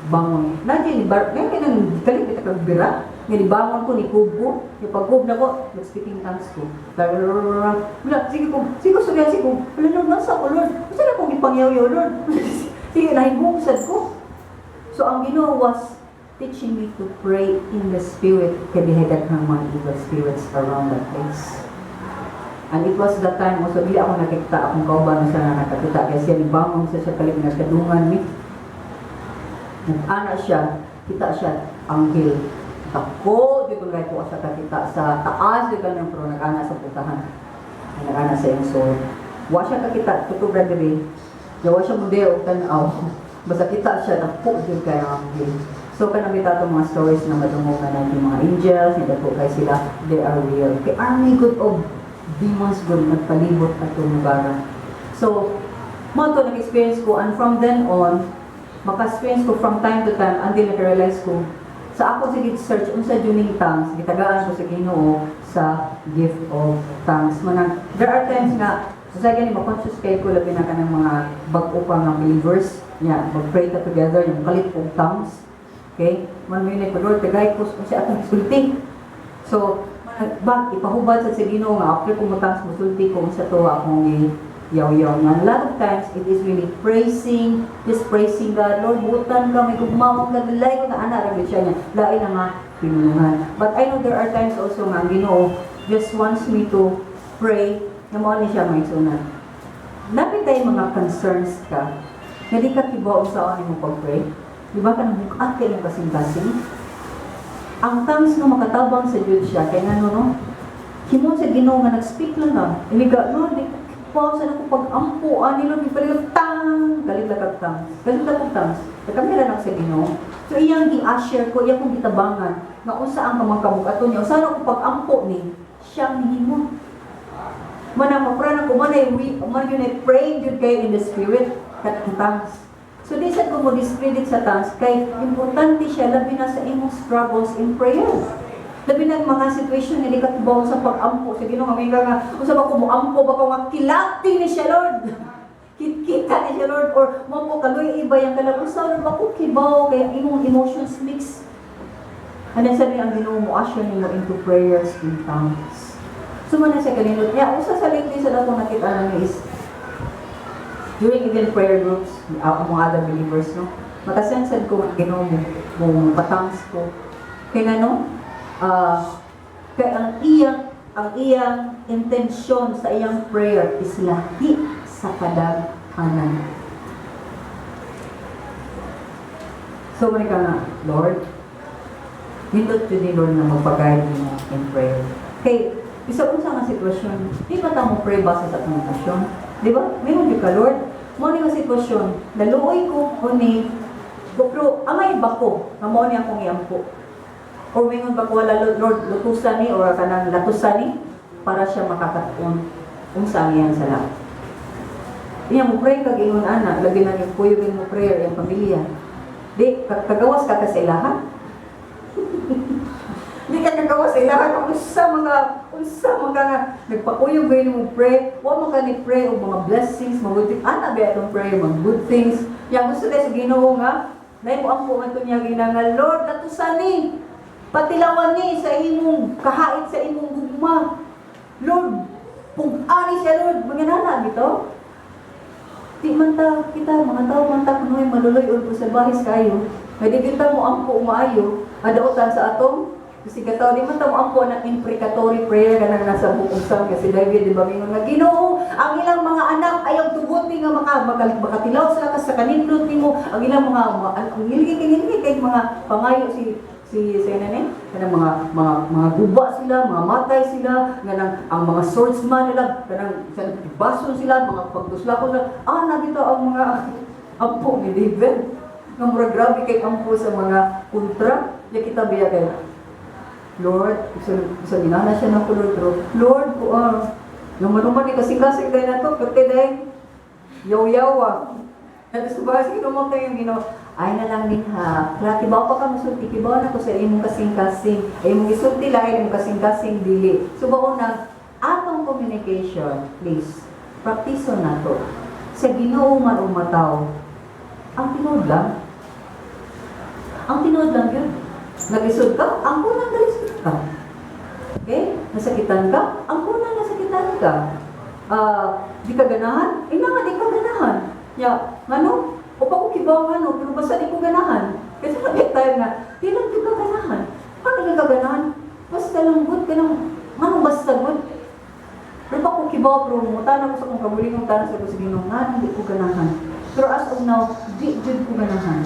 bangon. Nandiyan ni bar, ngayon kay nang gikalit kita kag bira. Nga ni bangon ko ni kubo, ni pagkub na ko, nag-speaking tongues ko. Wala, sige ko, sige ko, sige, sige ko. Wala, Lord, nasa ko, Lord. Unsa na kong ipangyaw, Lord? Sige, nahibong sad ko. So ang Ginoo was teaching me to pray in the spirit kay dihay daghang mga evil spirits around that place. And it was that time also, dili ako nakita, akong kauban sa na nakakita kay siya nibangon sa siya kalig nagkadungan mi. Nag-ana siya, kita siya anghel. Dako, di ko kay ko siya kakita sa taas, di ka nang pero nag-ana sa putahan. Nag-ana sa iyang sword. Wa siya kakita, tutob ra diri. Wa siya mudeo og tan-aw. Basta kita siya, dako jud kay ang anghel. So kanang kita itong mga stories na madungog na natin mga angels, ni dako kay sila, they are real. Kay army good og demons good nagpalibot atong lugar. So, mao to nag-experience ko and from then on, maka-experience ko from time to time until naka-realize ko sa ako sige search unsa jud ning tongues, gitagaan ko sa Ginoo sa gift of tongues. Manang there are times nga sa gani ma-conscious kay ko, labi na kanang mga bag-o pa nga believers nya mag-pray ta together yung kalit og tongues. Okay? Man mo ko, "Lord, tagay ko unsa atong sulti." So, bak ipahubad sa Ginoo nga after ko mo-tongues, musulti ko unsa to akong yaw-yaw nga. A lot of times, it is really praising, just praising God. "Lord, butan ka, may gugma ka, dalay ko na ana, ra siya niya." Lain na nga, pinunungan. But I know there are times also nga, ang Ginoo just wants me to pray, nga mao ni siya mga igsuonan. Napit tayo mga concerns ka, nga di ka kibaw sa mo pag-pray. Di ba ka nang bukat kayo ng kasing-kasing? Ang tongues no makatabang sa Diyos siya, kaya nga no, no, himon sa Ginoo nga nag-speak lang ka. Iniga, "Lord, di ko sa ako pag-ampo, ani Lord, ipalig tang, galit lang kag tongues. Galit lang kag tongues." Nakamira lang sa Ginoo. So iyang gi-usher ko, iyang kong gitabangan, nga unsa ang kamang kabugaton niya, unsa na ko pag-ampo ni, siyang nihimo. Manang mapra na ko, manay, man yun ay praying jud kayo in the spirit, kat tongues. So di sad ko mo discredit sa tongues, kay importante siya, labi na sa imong struggles in prayer. Labi na ang mga situation nga di ka kibaw sa pag-ampo. Sa Ginoo nga may nga, unsa ba ko mo ampo ba ko nga kilati ni siya, Lord. Kita ni siya, Lord, or mo po kaluy iba yung kalag unsa, Lord, ba ko kibaw kay ang imong emotions mix. And then sabi ang Ginoo mo usher nimo into prayers in tongues. So man na siya kalinot. Yeah, usa sa lately sa akong nakita na is during even prayer groups, among other believers, no? Makasense ko ang Ginoo mo, mo pa-tongues ko. Kaya nga, no, kay ang iyang intensyon sa iyang prayer is lahi sa kadaghanan. So, man ka nga, "Lord, nindot yun ni Lord na magpag-guide mo in prayer." Kay, isa unsa nga sitwasyon, di ba ta mo pray base sa atong emosyon? Di ba? Mayroon di ka, "Lord, mo ni nga sitwasyon, naluoy ko, o ni, pero angay ba ko, nga mao ni akong iampo?" Or mingon ba ko, "Wala, Lord, lutusan ni, or kanang latusan ni, para siya makakatuon unsa ang iyang sala." Iya mo pray kag ingon ana, labi na yung kuyog mo prayer iyang pamilya. Di kagawas ka sa ilaha. Di ka kagawas sa ilaha kung unsa mga nga nagpakuyog ba mo pray, wa man ka ni pray og mga blessings, mga good things. Ana ba atong prayer mga good things? Yang gusto sa Ginoo nga nay mo ampo man niya gina nga, "Lord, latusan ni. Patilawan ni sa imong kahait, sa imong gugma. Lord, pug-ani siya, Lord." Mga nana bito. Di man ta kita mga tao man ta kunoy maluloy o salbahis kayo. Kay di kita mo ampo maayo, adautan sa atong kasi kataw di man ta mo ampo ng imprecatory prayer kanang nasa Book of Psalm kasi David, di ba, mingon nga, "Ginoo, ang ilang mga anak ayaw tuguti nga makatilaw sila ka sa kanindot nimo, ang ilang mga ang ngilgi kay ngilgi kay mga pangayo si si sa ni kanang mga guba sila, mga matay sila, kanang ang mga swordsman nila kanang sa bason sila, mga pagtuslako sila." Ah, nagito ang mga ampo ni David nga murag grabe kay ampo sa mga kontra ya kita biya. Kay Lord, isa ginana siya ng Lord, pero Lord ko ah naman ni kasing-kasing dahil na to kasi dahil yaw-yaw ah. Tapos ba, sige mo kayo Ginoo, ay na lang din ha. Kaya kibaw pa ka musulti, kibaw na ko sa imong kasing-kasing. Ay imong gisulti lang imong kasing-kasing dili. So bao na atong communication, please, practice na to. Sa Ginoo man o mataw, ang tinuod lang. Ang tinuod lang yun. Nag-isod ka, ang kunang nalisod ka. Okay? Nasakitan ka, ang kunang nasakitan ka. Di ka ganahan? Eh nga, di ka ganahan. Ya, ngano? O pa ko kibaw ngano, pero basta di ko ganahan. Kasi sabi tayo nga, di lang jud ka ganahan. Ano ka ganahan? Basta lang gud ka nang, ano basta gud? Pero pa ko kibaw, pero mutana ko sa kong kaugalingong tanan sa ko sa Ginoo, nga hindi ko ganahan. Pero as of now, di jud ko ganahan.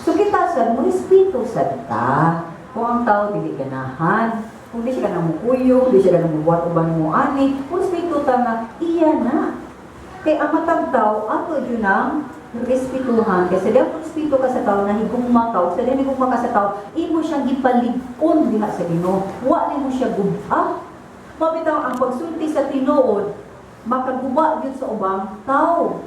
So kita sad mo respeto sad ta. Kung ang tao dili ganahan, kung di siya kanang mukuyog, di siya kanang mubuhat uban mo ani, kung respeto ta nga iya na. Kay ang matag tao ato jud nang respetuhan kasi di ang respeto ka sa tao na higugma ka, ug sa di higugma ka sa tao, imo siyang gipalig-on diha sa Ginoo. Wa nimo siya gub-a. Mabitaw ang pagsulti sa tinuod makaguba gyud sa ubang tao.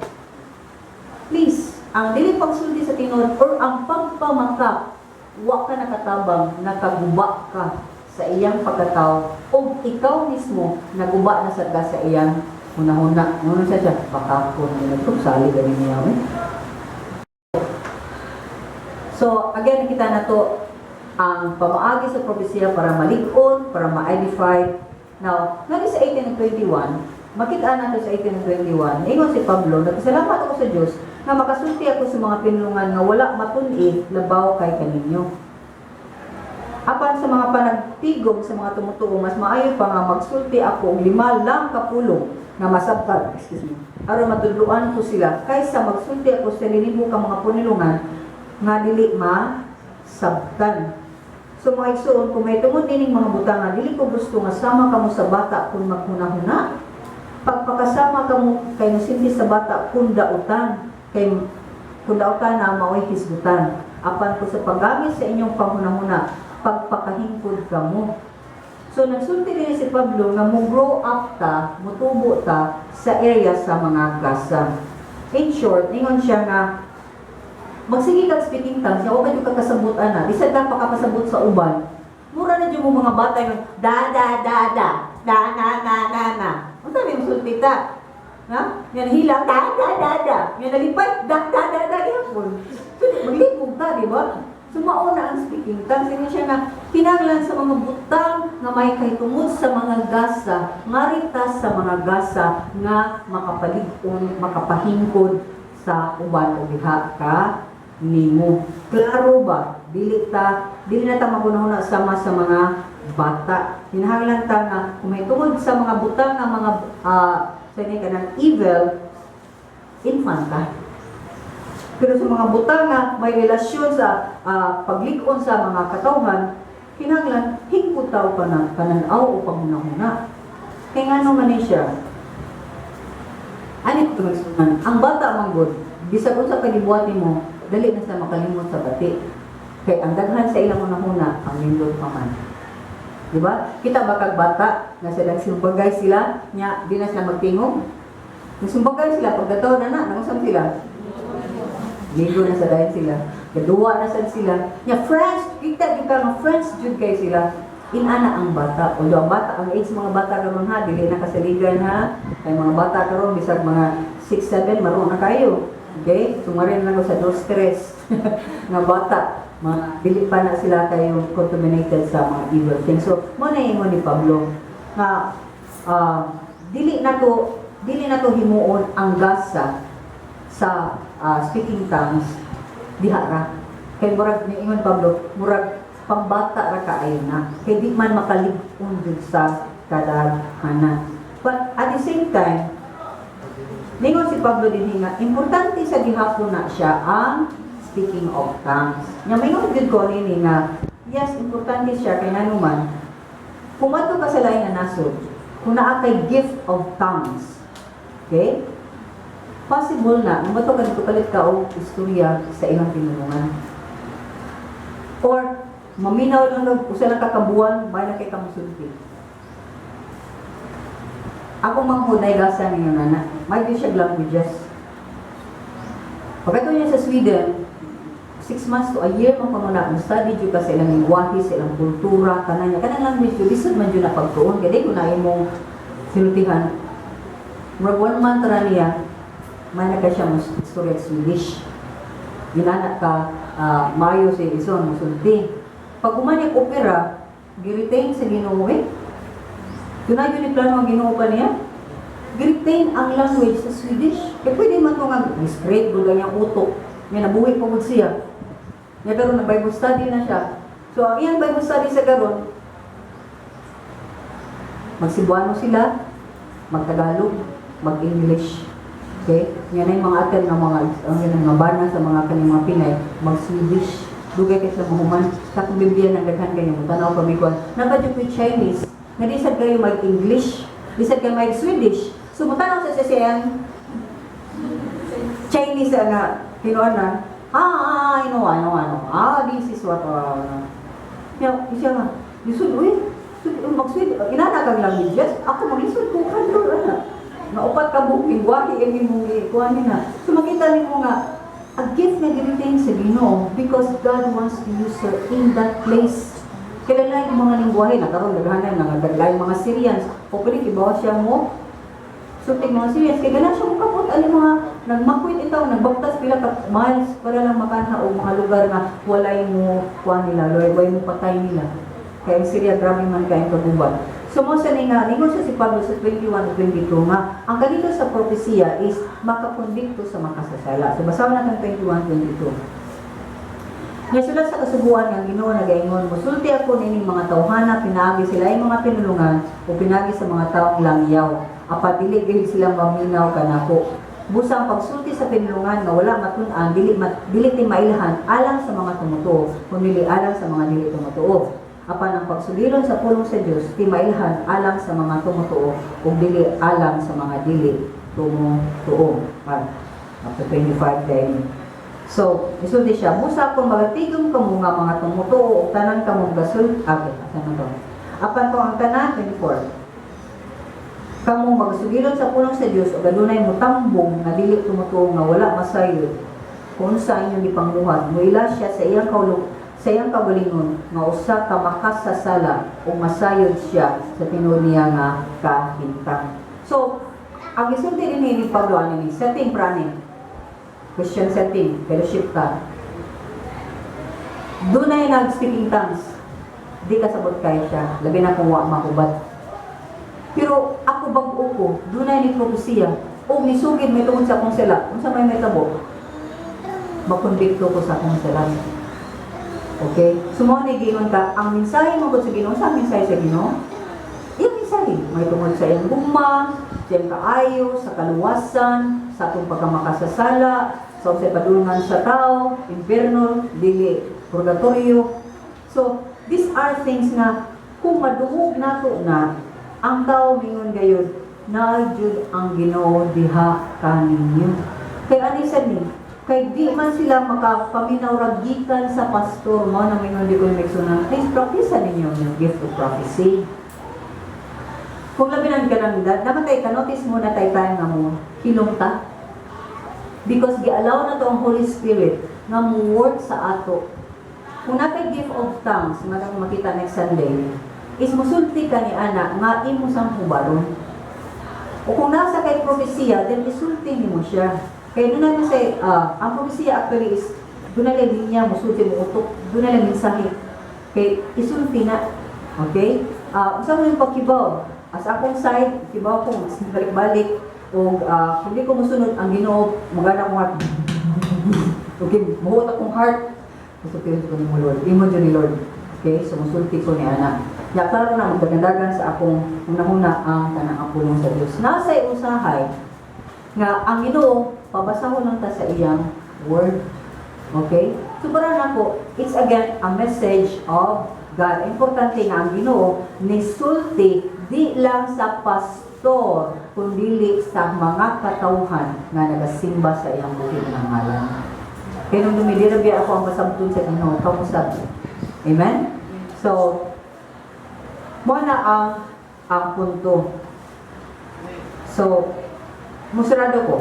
Please, ang dili pagsulti sa tinuod or ang pagpamaka, wa ka nakatabang, nakaguba ka sa iyang pagkatao o ikaw mismo naguba na sad ka sa iyang hunahuna. Ngono siya siya, baka ko na nagkusali gani niya. Eh. So, again, kita na to ang pamaagi sa propesya para malig-on, para ma-edify. Now, ngani sa 18 and 21, makita nato sa 18 and 21, ingon si Pablo, "Nagpasalamat ako sa Diyos nga makasulti ako sa mga pinulungan nga wala matun-i labaw kay kaninyo. Apan sa mga panagtigom sa mga tumutuo, mas maayo pa nga magsulti ako og lima lang ka pulong nga masabtan, excuse me, aron matudloan ko sila kaysa magsulti ako sa linibo ka mga pinulungan nga dili masabtan." So mga igsoon, kung may tungod nining mga butangan, dili ko gusto nga sama kamo sa bata kung maghuna-huna. Pagpakasama kamo kay mosinti sa bata kung dautan, kay kung dautan na mao'y hisgutan. Apan ko sa paggamit sa inyong panghunahuna, pagpakahingkod kamo. So nagsulti din si Pablo nga mo grow up ta, mutubo ta sa area sa mga gasa. In short, ingon siya nga magsige kag speaking tongues, wa ka kasabot ana, bisan ka pakapasabot sa uban. Mura na jud mo mga bata yung da da da da, da na na na na. Unsa may musulti ta? Ha? Yan hila da da da da. Yan nalipay da da da da gyapon. So di maglipog ta, di ba? So mao na ang speaking tongues. Hindi siya na kinahanglan sa mga butang nga may kahitungod sa mga gasa, ngarita sa mga gasa nga makapalig-on, makapahingkod sa uban o diha ka nimo. Klaro ba? Dili na ta maghunahuna sama sa mga bata. Kinahanglan ta nga kung may tungod sa mga butang nga mga sa ni kanang evil, infant ka. Pero sa mga butang nga may relasyon sa paglig-on sa mga katawhan, kinahanglan hingpot tao ka na pananaw o panghunahuna. Kay ngano man ni siya? Ano ito magsunan? Ang bata man gud, bisag unsa ka gibuhat nimo, dali na sa makalimot sa bati. Kay ang daghan sa ilang hunahuna, ang nindot pa man. Di ba? Kita ba kag bata, nga sila sumbagay sila, nya di na sila magtingog? Nasumbagay sila, pagdataw na na, nangusam sila. Ligo na sa dayon sila. Gaduwa na sad sila. Nya friends, kita jud ka nga friends jud kay sila. Inana ang bata. Although ang bata, ang age mga bata karon ha, dili na kasaligan ha. Kay mga bata karon bisag mga 6, 7 maro na kayo. Okay? Sumarin lang ko sa dos tres nga bata. Mga dili pa na sila kayo contaminated sa mga evil things. So, mo na ingon ni Pablo nga dili na to himuon ang gasa sa speaking tongues diha ra. Kay murag niingon Pablo, murag pambata ra kaayo na. Kay di man makalig-on jud sa kadaghanan. But at the same time, ningon si Pablo din nga, importante sa gihapon na siya ang speaking of tongues. Nya maingon gyud ko nini nga, yes, importante siya kay nanuman, kung adto ka sa lain nga nasod, kung naa kay gift of tongues, okay? Possible na, kung ka dito kalit ka og istorya sa ilang tinulungan. Or, maminaw lang og usa lang ka kabuan, may na kay kamusulti. Ako manghud nay gasa ninyo nana. May gyud siya languages. Pagkato niya sa Sweden, 6 months to a year man kuno na study jud ka sa ilang lingwahe, sa ilang kultura, tanan niya. Kanang language jud lisod man jud na pagtuon kay di ko na imong sinultihan. Murag one month ra niya, may na kay siya mo istorya Swedish. Ginana ka mayo si ison musulti. Pag human niya opera, gi-retain sa Ginoo eh. Dunay yun ni plano ang Ginoo pa niya. Gi-retain ang language sa Swedish. Kaya pwede man ito nga, straight gud ang iyang utok. May nabuhi pa gud siya. Nya karon nag Bible study na siya. So ang iyang Bible study sa karon, mag-Cebuano sila, mag-Tagalog, mag-English. Okay? Yan ay mga atel nga mga ang mga bana sa mga kaning mga Pinay, mag-Swedish. Dugay kay sa mahuman. Sa akong Biblia nang daghan kayo mo tanaw kami kuan. Nabadyo ko Chinese. Nga di sad kayo mag-English, di sad kayo mag-Swedish. So mo tanaw sa siyang Chinese nga hinuanan. Ah, I know, I know, I know. Ah, this is what ya, siya nga. Lisod, uy. Mag-Swedish. Inana kang languages. Ako maglisod ko kan ana. Nga upat ka buok lingwahe ini mong ikuan na. So makita nimo nga a gift nga gi-retain sa Ginoo because God wants to use her in that place. Kailangan yung mga lingwahe na karon daghanan na nga mga Syrians. Hopefully kibaw siya mo sultig mga Syrians kay ganahan siya mokabot ani mga nagmakwit itaw, nagbaktas pila ka miles para lang makanha og mga lugar nga walay mo kuan nila, walay mo patay nila. Kay ang Syria, grabe man kayong kagubat. So mo sa ni nga ningon siya si Pablo sa 21 ug 22 nga ang kanito sa propesiya is makakondikto sa makasasala. So basahon natin 21 22. Nga sulat sa kasuguan nga ang Ginoo nagaingon, "Musulti ako nining mga tawhana pinaagi sila ay mga pinulungan o pinaagi sa mga taong langyaw. Apan dili gayud sila maminaw kanako. Busa ang pagsulti sa pinulungan nga wala matun-an dili ti mailhan alang sa mga tumutuo, kundi alang sa mga dili tumutuo. Apan ang pagsulilon sa pulong sa Dios ti mailhan alang sa mga tumutuo ug dili alang sa mga dili tumutuo." Ah, up to 25 din. So, isulti siya, "Busa kung magatigom kamo nga mga tumutuo ug tanan kamo gasul," ah, okay, asa na to? Apan kung ang tanan, 24, kamo magsugilon sa pulong sa Dios ug adunay mutambong nga dili tumutuo nga wala masayod kung sa inyong gipangbuhat, muila siya sa iyang kaugalingon nga usa ka makasasala ug masayod siya sa tinuod niya nga kahintang. So, ang gisulti din ni Pablo ani ni setting praning Christian setting, fellowship ka. Dunay nag-speaking tongues. Di ka sabot kay siya. Labi na kung wa mahubat. Pero ako, bag-o ko, dunay ni propesiya. O misugid may tungod sa akong sala. Unsa may mahitabo? Makonbikto ko sa akong sala. Okay? So mo ni giingon ka, ang mensahe mo sa Ginoo, sa mensahe sa Ginoo? Iyang mensahe, may tungod sa iyang gugma, sa iyang kaayo, sa kaluwasan, sa atong pagkamakasasala, sa unsay padulngan sa tao, impierno, dili purgatorio. So, these are things nga kung madungog nato na ang tao mingon gayud, "Naa jud ang Ginoo diha kaninyo." Kay ani sad ni, kay di man sila makapaminaw ra gikan sa pastor. Mo na mingon di ko na, please practice ninyo ang gift of prophecy. Kung labi nang ka nang, dapat tay ka-notice mo na tay time nga mo hilom ta. Because gi-allow na to ang Holy Spirit nga mo work sa ato. Kung natay gift of tongues, nga akong makita next Sunday, is musulti ka ni ana nga imo sang hubaron. O kung nasa kay propesiya, then isulti nimo siya. Kay doon na say, ang propesiya actually is, doon na lang linya, musulti mo utok, doon na lang mensahe. Kay isulti na. Okay? Unsa man yung pagkibaw? As akong side, kibaw ko, balik-balik, o kung di ko musunod ang Ginoo, magana akong heart. Okay, muhot akong heart. Gusto ko ni mo, Lord. Imo dyan ni Lord. Okay, so musulti ko ni ana. Ya, klaro na magdagandagan sa akong hunahuna ang tanang ang pulong sa Dios. Nasa usahay nga ang Ginoo pabasahon lang ta sa iyang word. Okay? So para nako, it's again a message of God. Importante nga ang Ginoo nisulti di lang sa pastor kundi sa mga katawhan nga nagasimba sa iyang buhi nga ngalan. Kaya nung dumidira biya ako ang masabton sa Ginoo, kamusab. Amen? So, mo na ang punto. So, musarado ko.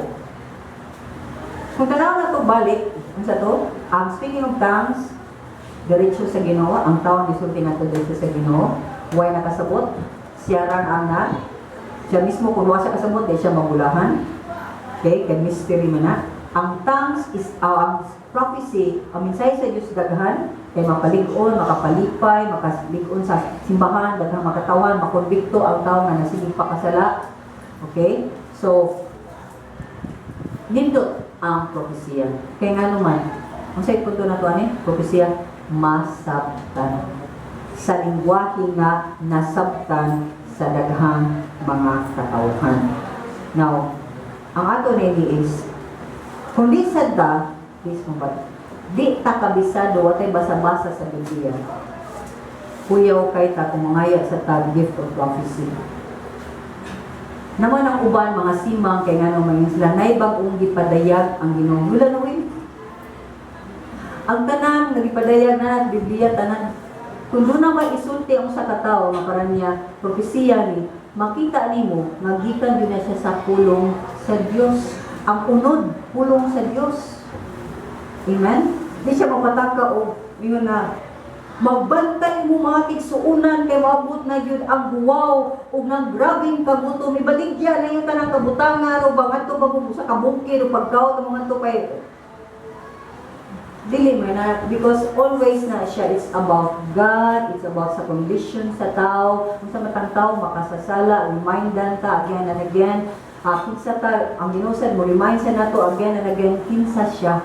Kung tanaw na to balik, unsa to? Ang speaking of tongues, diretso sa Ginoo, ang tao gisulti nato diretso sa Ginoo, way nakasabot, siya ran ang na, siya mismo kung wa siya kasabot, di siya magulahan. Okay, kay mystery man na. Ang tongues is ang prophecy, ang mensahe sa Dios daghan, kay mapalig-on, makapalipay, makalig-on sa simbahan, daghang makatawan, makonbikto ang tao nga nasigig pakasala. Okay? So, nindot ang propesiya. Kaya nga naman, Unsay punto na to ani? Propesiya masabtan. Sa lingwahe nga nasabtan sa daghang mga katawhan. Now, ang ato nini is, kung di sad ta, please mo ba, di ta kabisado, watay basa-basa sa Biblia. Kuyaw kay ta kung mangaya sa tag gift of prophecy. Naman ang uban mga simang kay ngano man sila nay bag-ong gipadayag ang Ginoo. Wala na uy. Ang tanan nagipadayag na sa Biblia tanan. Kung doon na may isulti ang sa katao nga para niya propesiya ni makita nimo nga gikan gyud na siya sa pulong sa Dios. Ang unod pulong sa Dios. Amen? Di siya mapataka o ingon na magbantay mo, mga tigsuunan, kay maabot na gyud ang huwaw ug nang grabeng kagutom, ibaligya na yung tanang kabutangan o bangadto pa mo sa kabukid o pagkaot mo ngadto kay dili man na, because always na siya, it's about God, it's about sa condition sa tao, kung sa matang tao makasasala, remindan ta again and again. Kinsa ta ang Ginoo sad mo remind sa nato again and again kinsa siya.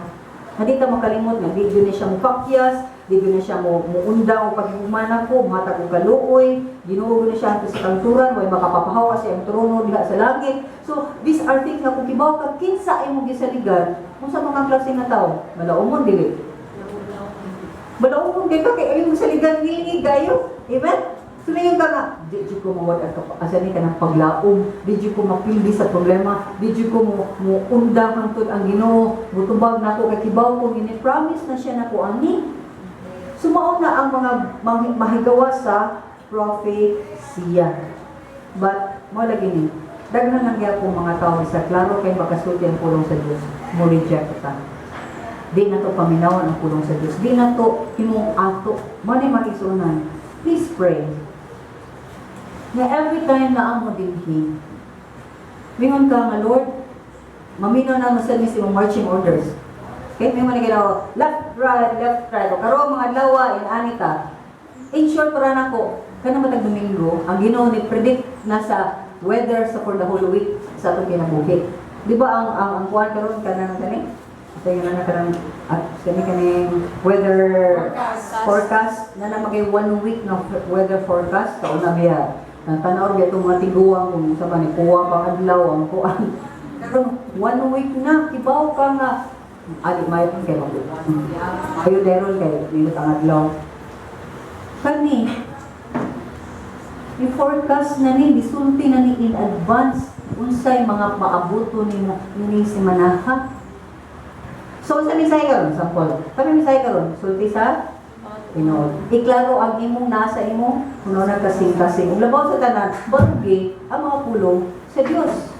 Hindi ta makalimot nga di gyud ni siya mopakyas, di gyud ni siya mo muunda o paghuman ako, muhatag og kaluoy, Ginoo gyud ni siya sa kangturan, way makapapahawa sa iyang trono diha sa langit. So, these are things nga kung kibaw ka kinsa imong gisaligan, kung sa mga klase nga tao, malaumon dili. Malaumon kay ka kay imong saligan ngilingig kayo. Amen? So ngayon ka nga, di jud ko mawad ang asa ni ka ng paglaom, di jud ko mapildi sa problema, di jud ko mo unda hangtod ang Ginoo, mutubag nako kay kibaw ko ngini promise na siya nako ani. So mao na ang mga mahigawa sa prophecia. But mo lagi ni, daghan lang gyapon mga tao sa klaro kay makasulti ang pulong sa Dios, mo reject ta. Di na to paminawan ang pulong sa Dios. Di na to himong ato. Mo ni makisunan. Please pray. Nga every time na amo dinhi, mingon ka nga, "Lord, maminaw na mo sa ni imong marching orders." Okay, may mga ginawa, left, right, left, right. O karon mga adlaw in anita. In short, para nako, kanang matag Domingo, ang Ginoo ni predict na sa weather sa for the whole week sa atong kinabuhi. Di ba ang kuan karon kanang kani? Ito yung na kanang at kani kaning weather Forecast. Forecast na na magay one week na weather forecast sa una biya. Nang tanaw biya itong mga tiguang kung sa man kuha pang adlaw ang kuan. Karon one week na kibaw ka nga ali may kay ayo deron kay nindot ang adlaw. Kani i-forecast na ni, gisulti na ni in advance unsay mga maabuto nimo ining semanaha. So unsa mensahe karon, sample? Kani mensahe karon, sulti sa tinuod. Iklaro ang imong nasa imong kuno nagkasing-kasing. Ug labaw sa tanan, barugi ang mga pulong sa Dios.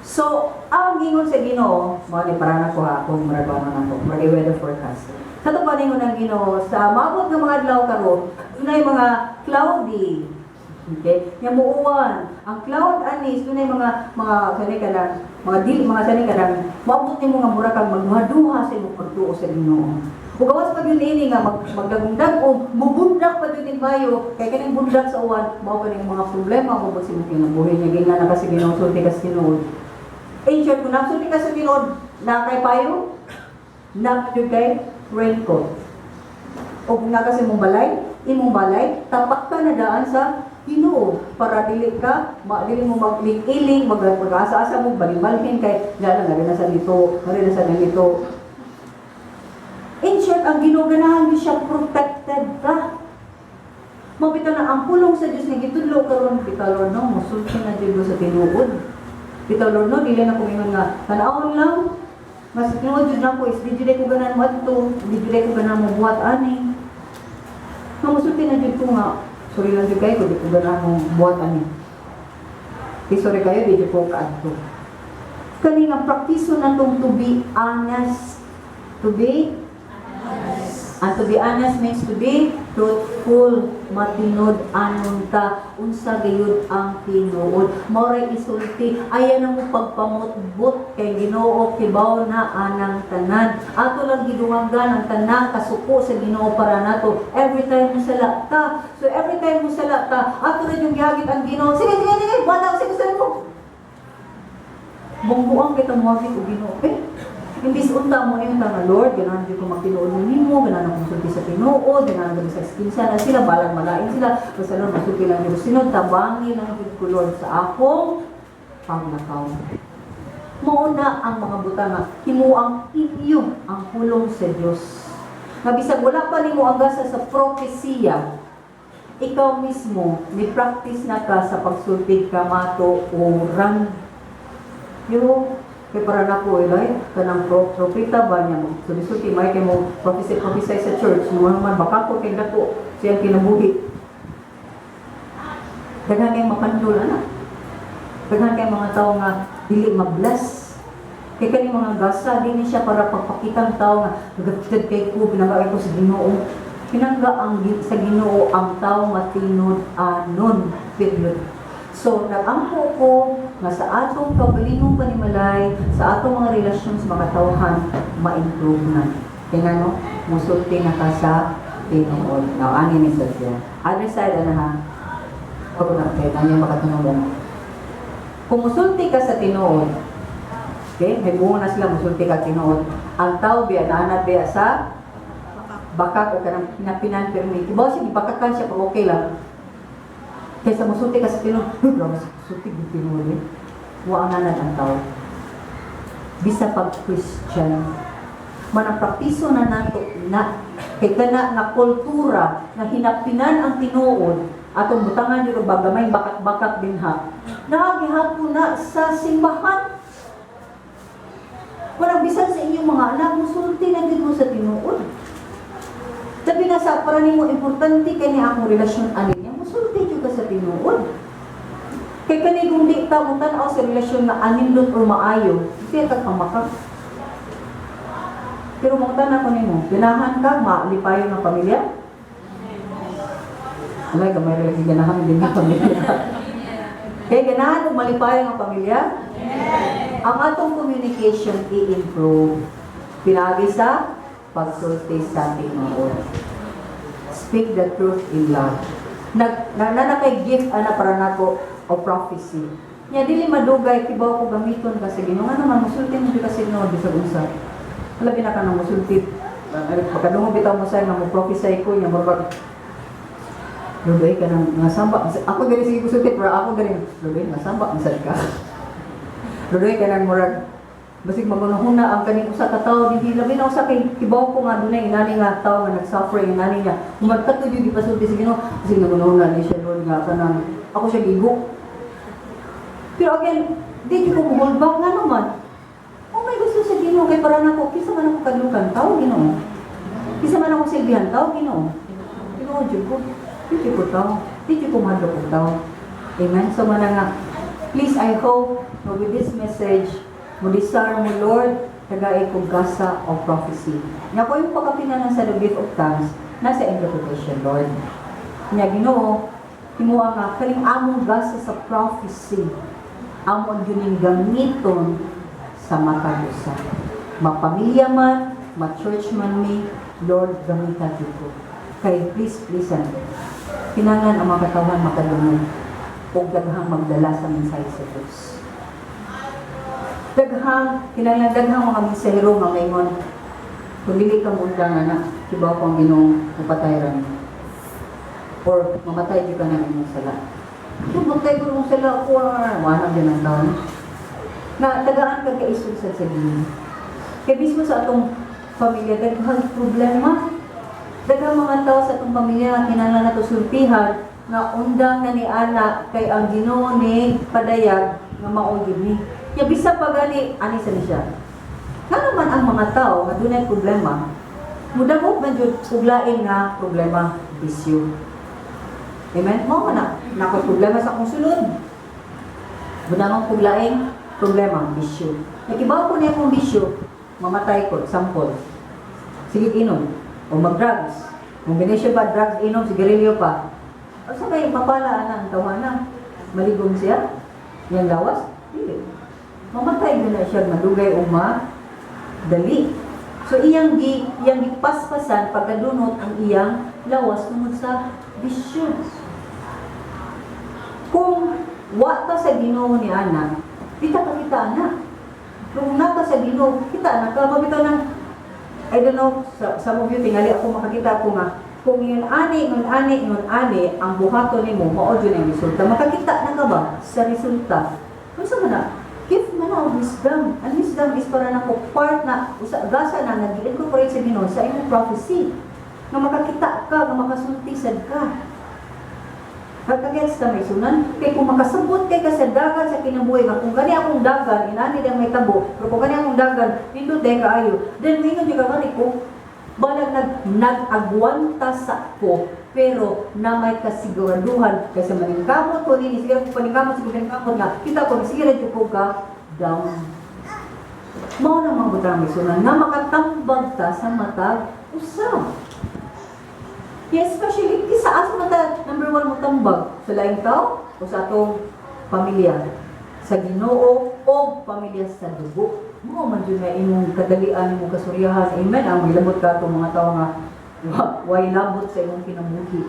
So, ang gingon sa Ginoo, mao ni para na ko ha, kung murag ano na ko, murag weather forecast. Sa to pa ningon ang Ginoo, sa maabot nga mga adlaw karon, dunay mga cloudy. Okay? Nya muuwan. Ang cloud anis dunay mga kani kanang mga dili mga sani kanang maabot nimo nga mura kang magduha-duha sa imong pagtuo sa Ginoo. Ug gawas pa gyud ini nga magdagong-dagom, mubundak pa gyud mayo kay kaning bundak sa uwan mao kaning mga problema mo sa imong kinabuhi niya gingan na kasi Ginoo sulti ka sa tinuod. In short, kung nasulti ka sa tinuod, na kay payo, na gyud kay raincoat. O kung na kasi imong balay, tapak ka na daan sa Ginoo para dili ka ma, dili mo magling-iling, mag-asa-asa mo balhin kay nga lang nga na sa dito, nga na sa ganito. In short, ang Ginoo ganahan gyud siya protected ka. Mabitaw na ang pulong sa Dios nga gitudlo karon, bitaw, Lord, no, mosulti na jud ko sa tinuod. Bitaw, Lord, no, dili na ko ingon nga tan-awon lang. Mas tinuod jud nako is di jud ko ganahan mo adto, di jud ko ganahan mo buhat ani. Nga mosulti na jud ko nga sorry lang jud kayo kung di ko ganahan mo buhat ani. Di sorry kayo, di jud ko kaadto. Kani nga praktiso na tong to be honest. To be And to be honest means to be truthful, matinud anon ta, unsa gayud ang tinuod. Mao ray isulti, ayan ang mo pagpamutbot kay Ginoo kibaw na anang tanan. Ato lang gidungagan ang tanang kasuko sa Ginoo para nato every time mo sala ta. So every time mo sala ta, ato ra yung gihagit ang Ginoo. Sige, sige, sige, wala sige sa mo. Bungbuang kita mo og Ginoo. Eh, Imbis unta mo yung nga, "Lord, ganahan jud ko magtinuod nimo, ganahan akong sulti sa tinuod, ganahan ko sa kinsa na sila, balag malain sila, basta Lord, masulti lang jud ko tinuod, tabangi lang jud ko, Lord, sa akong paglakaw." Mao na ang mga butang nga himuang inyo ang pulong sa Dios. Nga bisag wala pa nimo ang gasa sa propesiya, ikaw mismo ni practice na ka sa pagsulti kamatuoran. Yo, kay para nako ilay kanang propeta ba niya mo sulti may kay mo prophesy prophesy sa church mo man, baka ko kay dako siyang kinabuhi. Daghan kay mapandol ana. Daghan kay mga tao nga dili ma-bless. Kay kani mga gasa di ni siya para pagpakitang tao nga nagagtad kay ko, pinangga ko sa Ginoo. Pinangga ang sa Ginoo ang tao nga tinud-anon. Period. So, nagampo ko nga sa atong kaugalingong panimalay, sa atong mga relasyon sa mga tawhan, ma-improve na. Kaya nga no, musulti na ka sa tinuod. Now, ani ni Sophia. Other side, ano ha? Huwag na, kaya kanya makatunong. Kung musulti ka sa tinuod, okay, may buo na sila, musulti ka tinuod. Ang tao biya, naanad biya sa bakak o kanang pinapinan permi. Ibaw siya, gibakakan siya pag okay lang. Kaysa musulti ka sa tinuod, "Uy, grabe sa musulti, di tinuod eh." Wa ang nanad ang tao. Bisa pag Christian, manang praktiso na nato na kay kana nga kultura nga hinapinan ang tinuod, atong butangan jud og gamay bakak-bakak din ha, nagihapon na sa simbahan. Walang bisan sa inyong mga anak, musulti na gid mo sa tinuod. Labi na sa para nimo importante kay ni akong relasyon ani niya, musulti jud ka sa tinuod. Kay kani kung di ta mo tan-aw sa relasyon nga anindot or maayo, di ka kamakak. Pero mangutana ko nimo, ganahan ka malipayon ng pamilya? Alay, gamay ra lagi ganahan din ng pamilya. Kaya ganahan og malipayon ang pamilya? Ang atong communication i-improve. Pinaagi sa pagsulti sa tinuod. Speak the truth in love. Nag na, na, na kay gift ana para nako o prophecy. Nya dili madugay, kibaw ko gamiton ka sa Ginoo. Nga naman musulti mo jud ka sa Ginoo bisag unsa. Labi na ka nang musulti. Pagkadungog bitaw mo sa nga mo prophesy ko nya, murag Ludoy ka nang nga samba. Ako dili sige kusulti, pero ako dili Ludoy nga samba masad ka. Ludoy ka nang murag basig magunahuna ang kaning usa ka tawo dinhi, labi na usa kay kibaw ko nga dunay inani nga tawo nga nag-suffer inani niya. Human kadto jud gipasulti sa Ginoo, basig nagunahuna ni siya, Lord, nga kanang ako siya gigo. Pero again, di jud ko hold back nga naman. Oh, may gusto sa Ginoo kay para nako, kinsa man ako kadlukan, tao Ginoo. Kinsa man ako silbihan, tao Ginoo. Ginoo jud ko. Di jud ko tao. Di jud ko mahadlok og tao. Amen. So mana nga, please, I hope no, with this message, mo desire mo, "Lord, tagai kong gasa of prophecy." Nya ko yung pagkapinanan sa the gift of tongues, nasa interpretation, Lord. Nya Ginoo, himuha nga kaning among gasa sa prophecy, amo ang yuning gamiton sa matag usa. Mapamilya man, ma-church man mi, Lord, gamita jud ko. Kay please, please, kinahanglan ang mga katawhan makadungog og daghang magdala sa mensahe sa Diyos. Daghang, kinahanglan daghang mga mensahero nga maingon, "Kung dili ka muundang ana, kibaw ko ang Ginoo mapatay ra ni. Or mamatay jud ka ng imong sala. Kung matay ko ng sala ko, wala din ang taon." Na tagaan ka kaisog sa Ginoo. Kay mismo sa atong pamilya, daghang problema. Daghang mga tao sa atong pamilya nga kinahanglan nato sultihan nga undang na ni ana kay ang Ginoo ni padayag nga mao gyud ni. Nya bisa pa gani ani sa ni siya. Ngano man ang mga tao nga dunay problema, mudagop man jud og lain nga problema, bisyo. Amen? Mao man na, nako problema sa akong sulod. Mudagop og laing problema, bisyo. Nakibaw ko niya akong bisyo, mamatay ko, example. Sige, inom, o mag-drugs. Combination ba, drugs, inom, sigarilyo pa. O sa may mapala na ang tawana, maligom siya, yang lawas, dili. Mamatay gyud na siya, madugay o dali. So iyang gipaspasan pagkadunot ang iyang lawas tungod sa bisyo. Kung wa ta sa Ginoo ni ana, di ta kakita ana. Pero kung naka sa Ginoo, kita na ka, mabitaw ng, I don't know, sa mo view, tingali ako makakita ko nga, kung yun ani, yun ani, yun ani, ang buhaton nimo, mao jud ang resulta. Makakita na ka ba sa resulta? Unsa man na? Gift man na ang wisdom. Ang wisdom is para nako part na, usa, gasa na, nag-incorporate sa Ginoo sa imong prophecy. Nga makakita ka, nga makasulti sad ka. Kagagets ka may sunan, kay kung makasabot kay ka sa dagan sa kinabuhi nga kung gani akong dagan, inani dang may tabo, pero kung gani akong dagan, nindot day kaayo. Then mingon jud ka gani ko, balag nag-agwanta sa ko, pero na may kasiguraduhan kaysa maningkamot ko nini, sige ko paningkamot, sige paningkamot nga, kita ko, sige ra jud ko ka down. Mao na mga butang may sunan, nga makatambag ta sa matag usa. Yeah, especially, kisa asa man ta, number one mo tambag, sa laing tao o sa atong pamilya? Sa Ginoo o pamilya sa dugo. Mao man jud na imong kadalian, imong kasuryahan. Amen. Ang milabot ka atong mga tao nga way labot sa imong kinabuhi.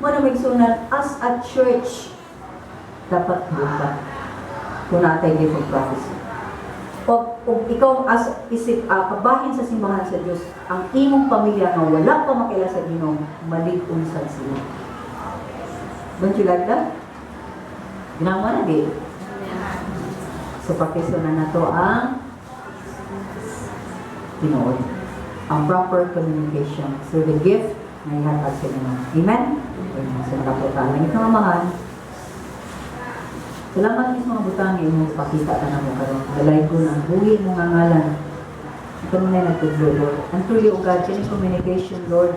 Mao na may sunan, as a church, dapat buka kung natay gift of prophecy. O ikaw as isip kabahin sa simbahan sa Dios, ang imong pamilya nga wala pa makaila sa Ginoo, malig-on sad sila. Don't you like that? Ginawa na di. So pakisunan na to ang tinuod. Ang proper communication through the gift na ihatag sa inyo. Amen? Amen. So nakapunta ang ikaw mahal. Salamat sa mga butang nga imong ipakita ka namo karon. Dalaygon ang buhi mo nga ngalan. Ikaw na nagtudlo, Lord. And truly, O God, kini communication, Lord,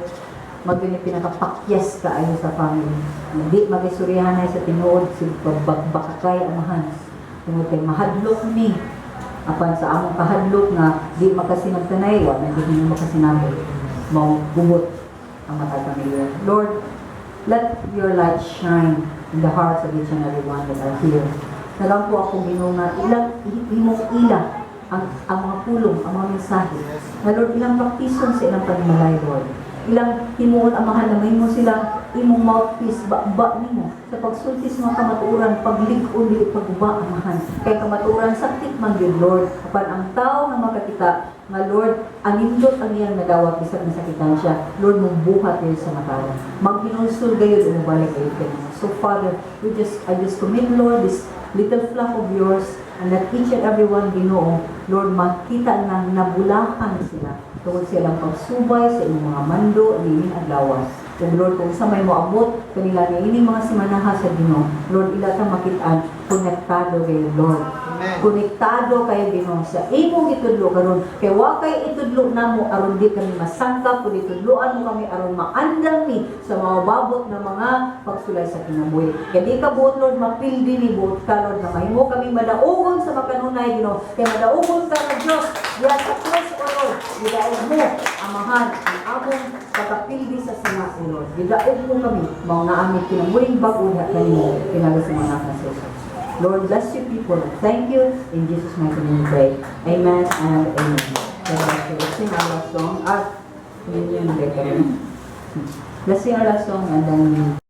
magini pinakapakyas kaayo sa family. Hindi magisurihanay sa tinuod si bagbakakay amahan. Tungod kay mahadlok ni apan sa among kahadlok nga di makasinabtanay, wa na di makasinabot. Mao gubot ang matag pamilya. Lord, let your light shine in the hearts of each and every one that are here. Nagampo ako, Ginoo, nga ilang imong ila ang mga pulong, ang mga mensahe. Na Lord, ilang praktison sa ilang panimalay, Lord. Ilang himuon, amahan, na mahimo silang imong mouthpiece, ba nimo sa pagsulti sa mga kamatuoran, paglig-on, dili pagguba, amahan. Kay kamatuoran sakit man gyud, Lord. Apan ang tao nga makakita nga, Lord, ang nindot ang iyang nadawat bisag nasakitan siya, Lord, mong buhat gayud sa matarong. Maghinulsol gayud, umubalik gayud kanimo. So Father, we just I just commit, Lord, this little flock of yours and that each and every one, Ginoo, Lord, makita na nabulahan sila tungod sa ilang pagsubay sa imong mga mando niining adlaw. Ug Lord, kung sa may moabot kanila niining mga simanaha sa Ginoo, Lord, ila ta makit-an konektado kay Lord. Amen. Konektado kayo, Ginoo, sa imong gitudlo karon. Kay wa kay itudlo namo aron di kami masangkap, kundi tudloan mo kami aron maandam mi sa mga babot na mga pagsulay sa kinabuhi. Kay di ka buot, Lord, mapildi ni buot ka, Lord, na mahimo kami madaugon sa makanunay, Ginoo. Kay madaugon ka nga Dios diha sa cross, O Lord. Gidaog mo, amahan, ang among pagkapildi sa sina, O Lord. Gidaog mo kami mao na aming kinabuhing bag-o diha kanimo pinaagi sa mga anak na si Jesus. Lord, bless you people. Thank you. In Jesus' mighty name we pray. Amen and amen. So, let's sing our last song. Ah, yun yun. Let's sing our last song and then we